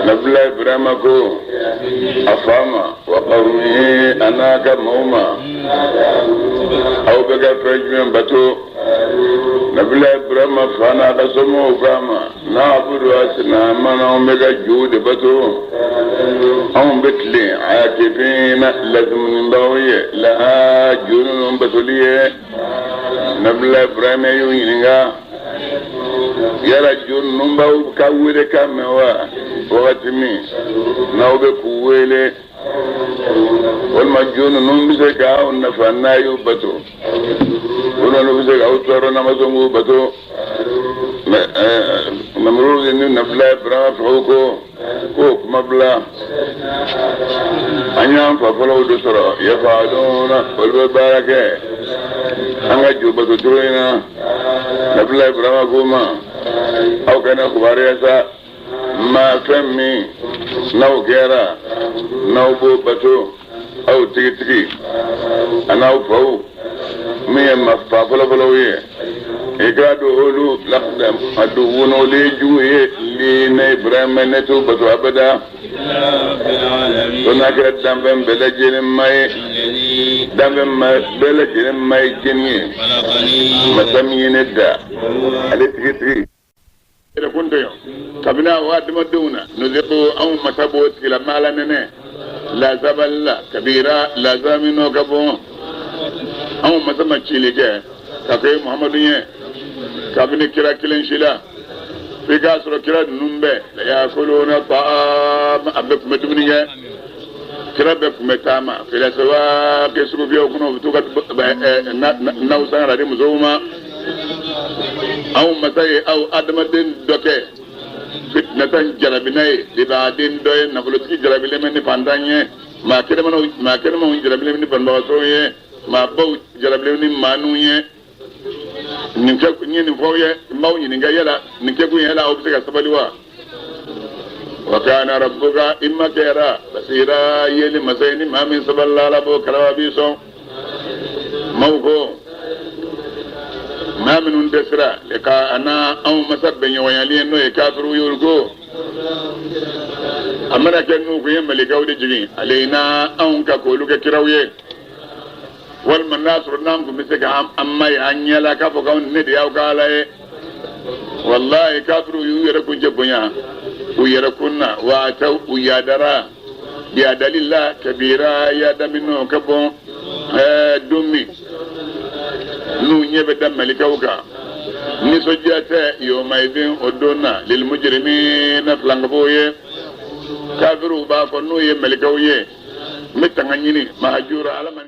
Nabila Ibrahima ko a fa ma wa qawmihi a n'a ka maaw ma aw bɛ ka fɛn jumɛn bato Nabila Ibrahima fa n'a ka somɔgɔw k'a ma na'budu asnaman anw bɛ ka jow de bato anw bɛ tilen akifina lazumunibagaw ye laha jo ninnu batoli ye Nabila Ibrahima y'u ɲininka yala jo ninnu b'aw ka welekan mɛn wa wagati min n'aw bɛ k'u wele walima jo ninnu bɛ se k'aw nafa n'a y'u bato walima n'u bɛ se k'aw tɔɔrɔ n'a ma sɔn k'u bato Namuruzi ni Nabila Ibrahima faw ko k'o kuma bila an y'an fa fɔlɔw de sɔrɔ yafaluna olu bɛ baara kɛ an ka jo bato cogo in na Nabila Ibrahima k'u ma aw ka ne kibaruya sa maa fɛn min n'aw kɛra n'aw b'o bato aw tigitigi an'aw faw min ye ma fa fɔlɔfɔlɔw ye i k'a dɔn olu aduwwun olu ye jugu ye li ne Ibrahima ne t'u bato abada ko n'a kɛra danfɛn bɛɛ lajɛlen ma ye danfɛn ma bɛɛ lajɛlen ma ye jɛni ye masa min ye ne da ale tigitigi yɛrɛkun tɔɲɔ kabini a adamadenw na nuziku anw masa b'o tigilamaa la nɛnɛ lazabali la kabira laza min n'o ka bon anw masa ma cili kɛ ka kɛ muhamadu ye kabini kira kelen si la f'i k'a sɔrɔ kira ninnu bɛɛ la yakuluna ta'am a bɛɛ tun bɛ dumuni kɛ kira bɛɛ tun bɛ taama fil aswaq sugufiyɛw kɔnɔ u bɛ t'u ka naw san ka na di musow ma anw masa ye aw adamaden dɔ kɛ fitnatan jarabina ye libadin dɔ ye nafolotigi jarabilen bɛ ni fantan ye maa kɛnɛmanw jarabilen bɛ ni banabagatɔw ye maa baw jarabilen bɛ ni maaninw ye nin kɛ n ye nin fɔ aw ye n b'aw ɲininka yala nin kɛkun yala aw bɛ se ka sabali wa wa kana rabbuka i ma kɛra basira yeli masa ye ni maa min sabalila ala b'o kalama b'i sɔn maaw ko maa minnu dɛsɛra liqa'ana anw masa bɛnɲɔgɔnyali ye n'o ye kafiriw ye olu ko a mana kɛ n'u kun ye malikaw de jigin alayina anw kan k'olu kɛ kiraw ye walima n'a sɔrɔ n'an tun bɛ se ka an ma ye an ɲɛ la k'a fɔ k'anw ne de y'aw ka ala ye walayi kafiriw y'u yɛrɛ kuncɛ bonya u yɛrɛ kun na wa ataw u yadara yadali la kabira yada minnu ka bon ɛɛ don min n'u ɲɛ bɛ da malikaw kan nisɔndiya tɛ yawmaidin o don na lilmujrimina filankafow ye kafiriw b'a fɔ n'u ye malikaw ye n bɛ tanga ɲini mahajura ala ma.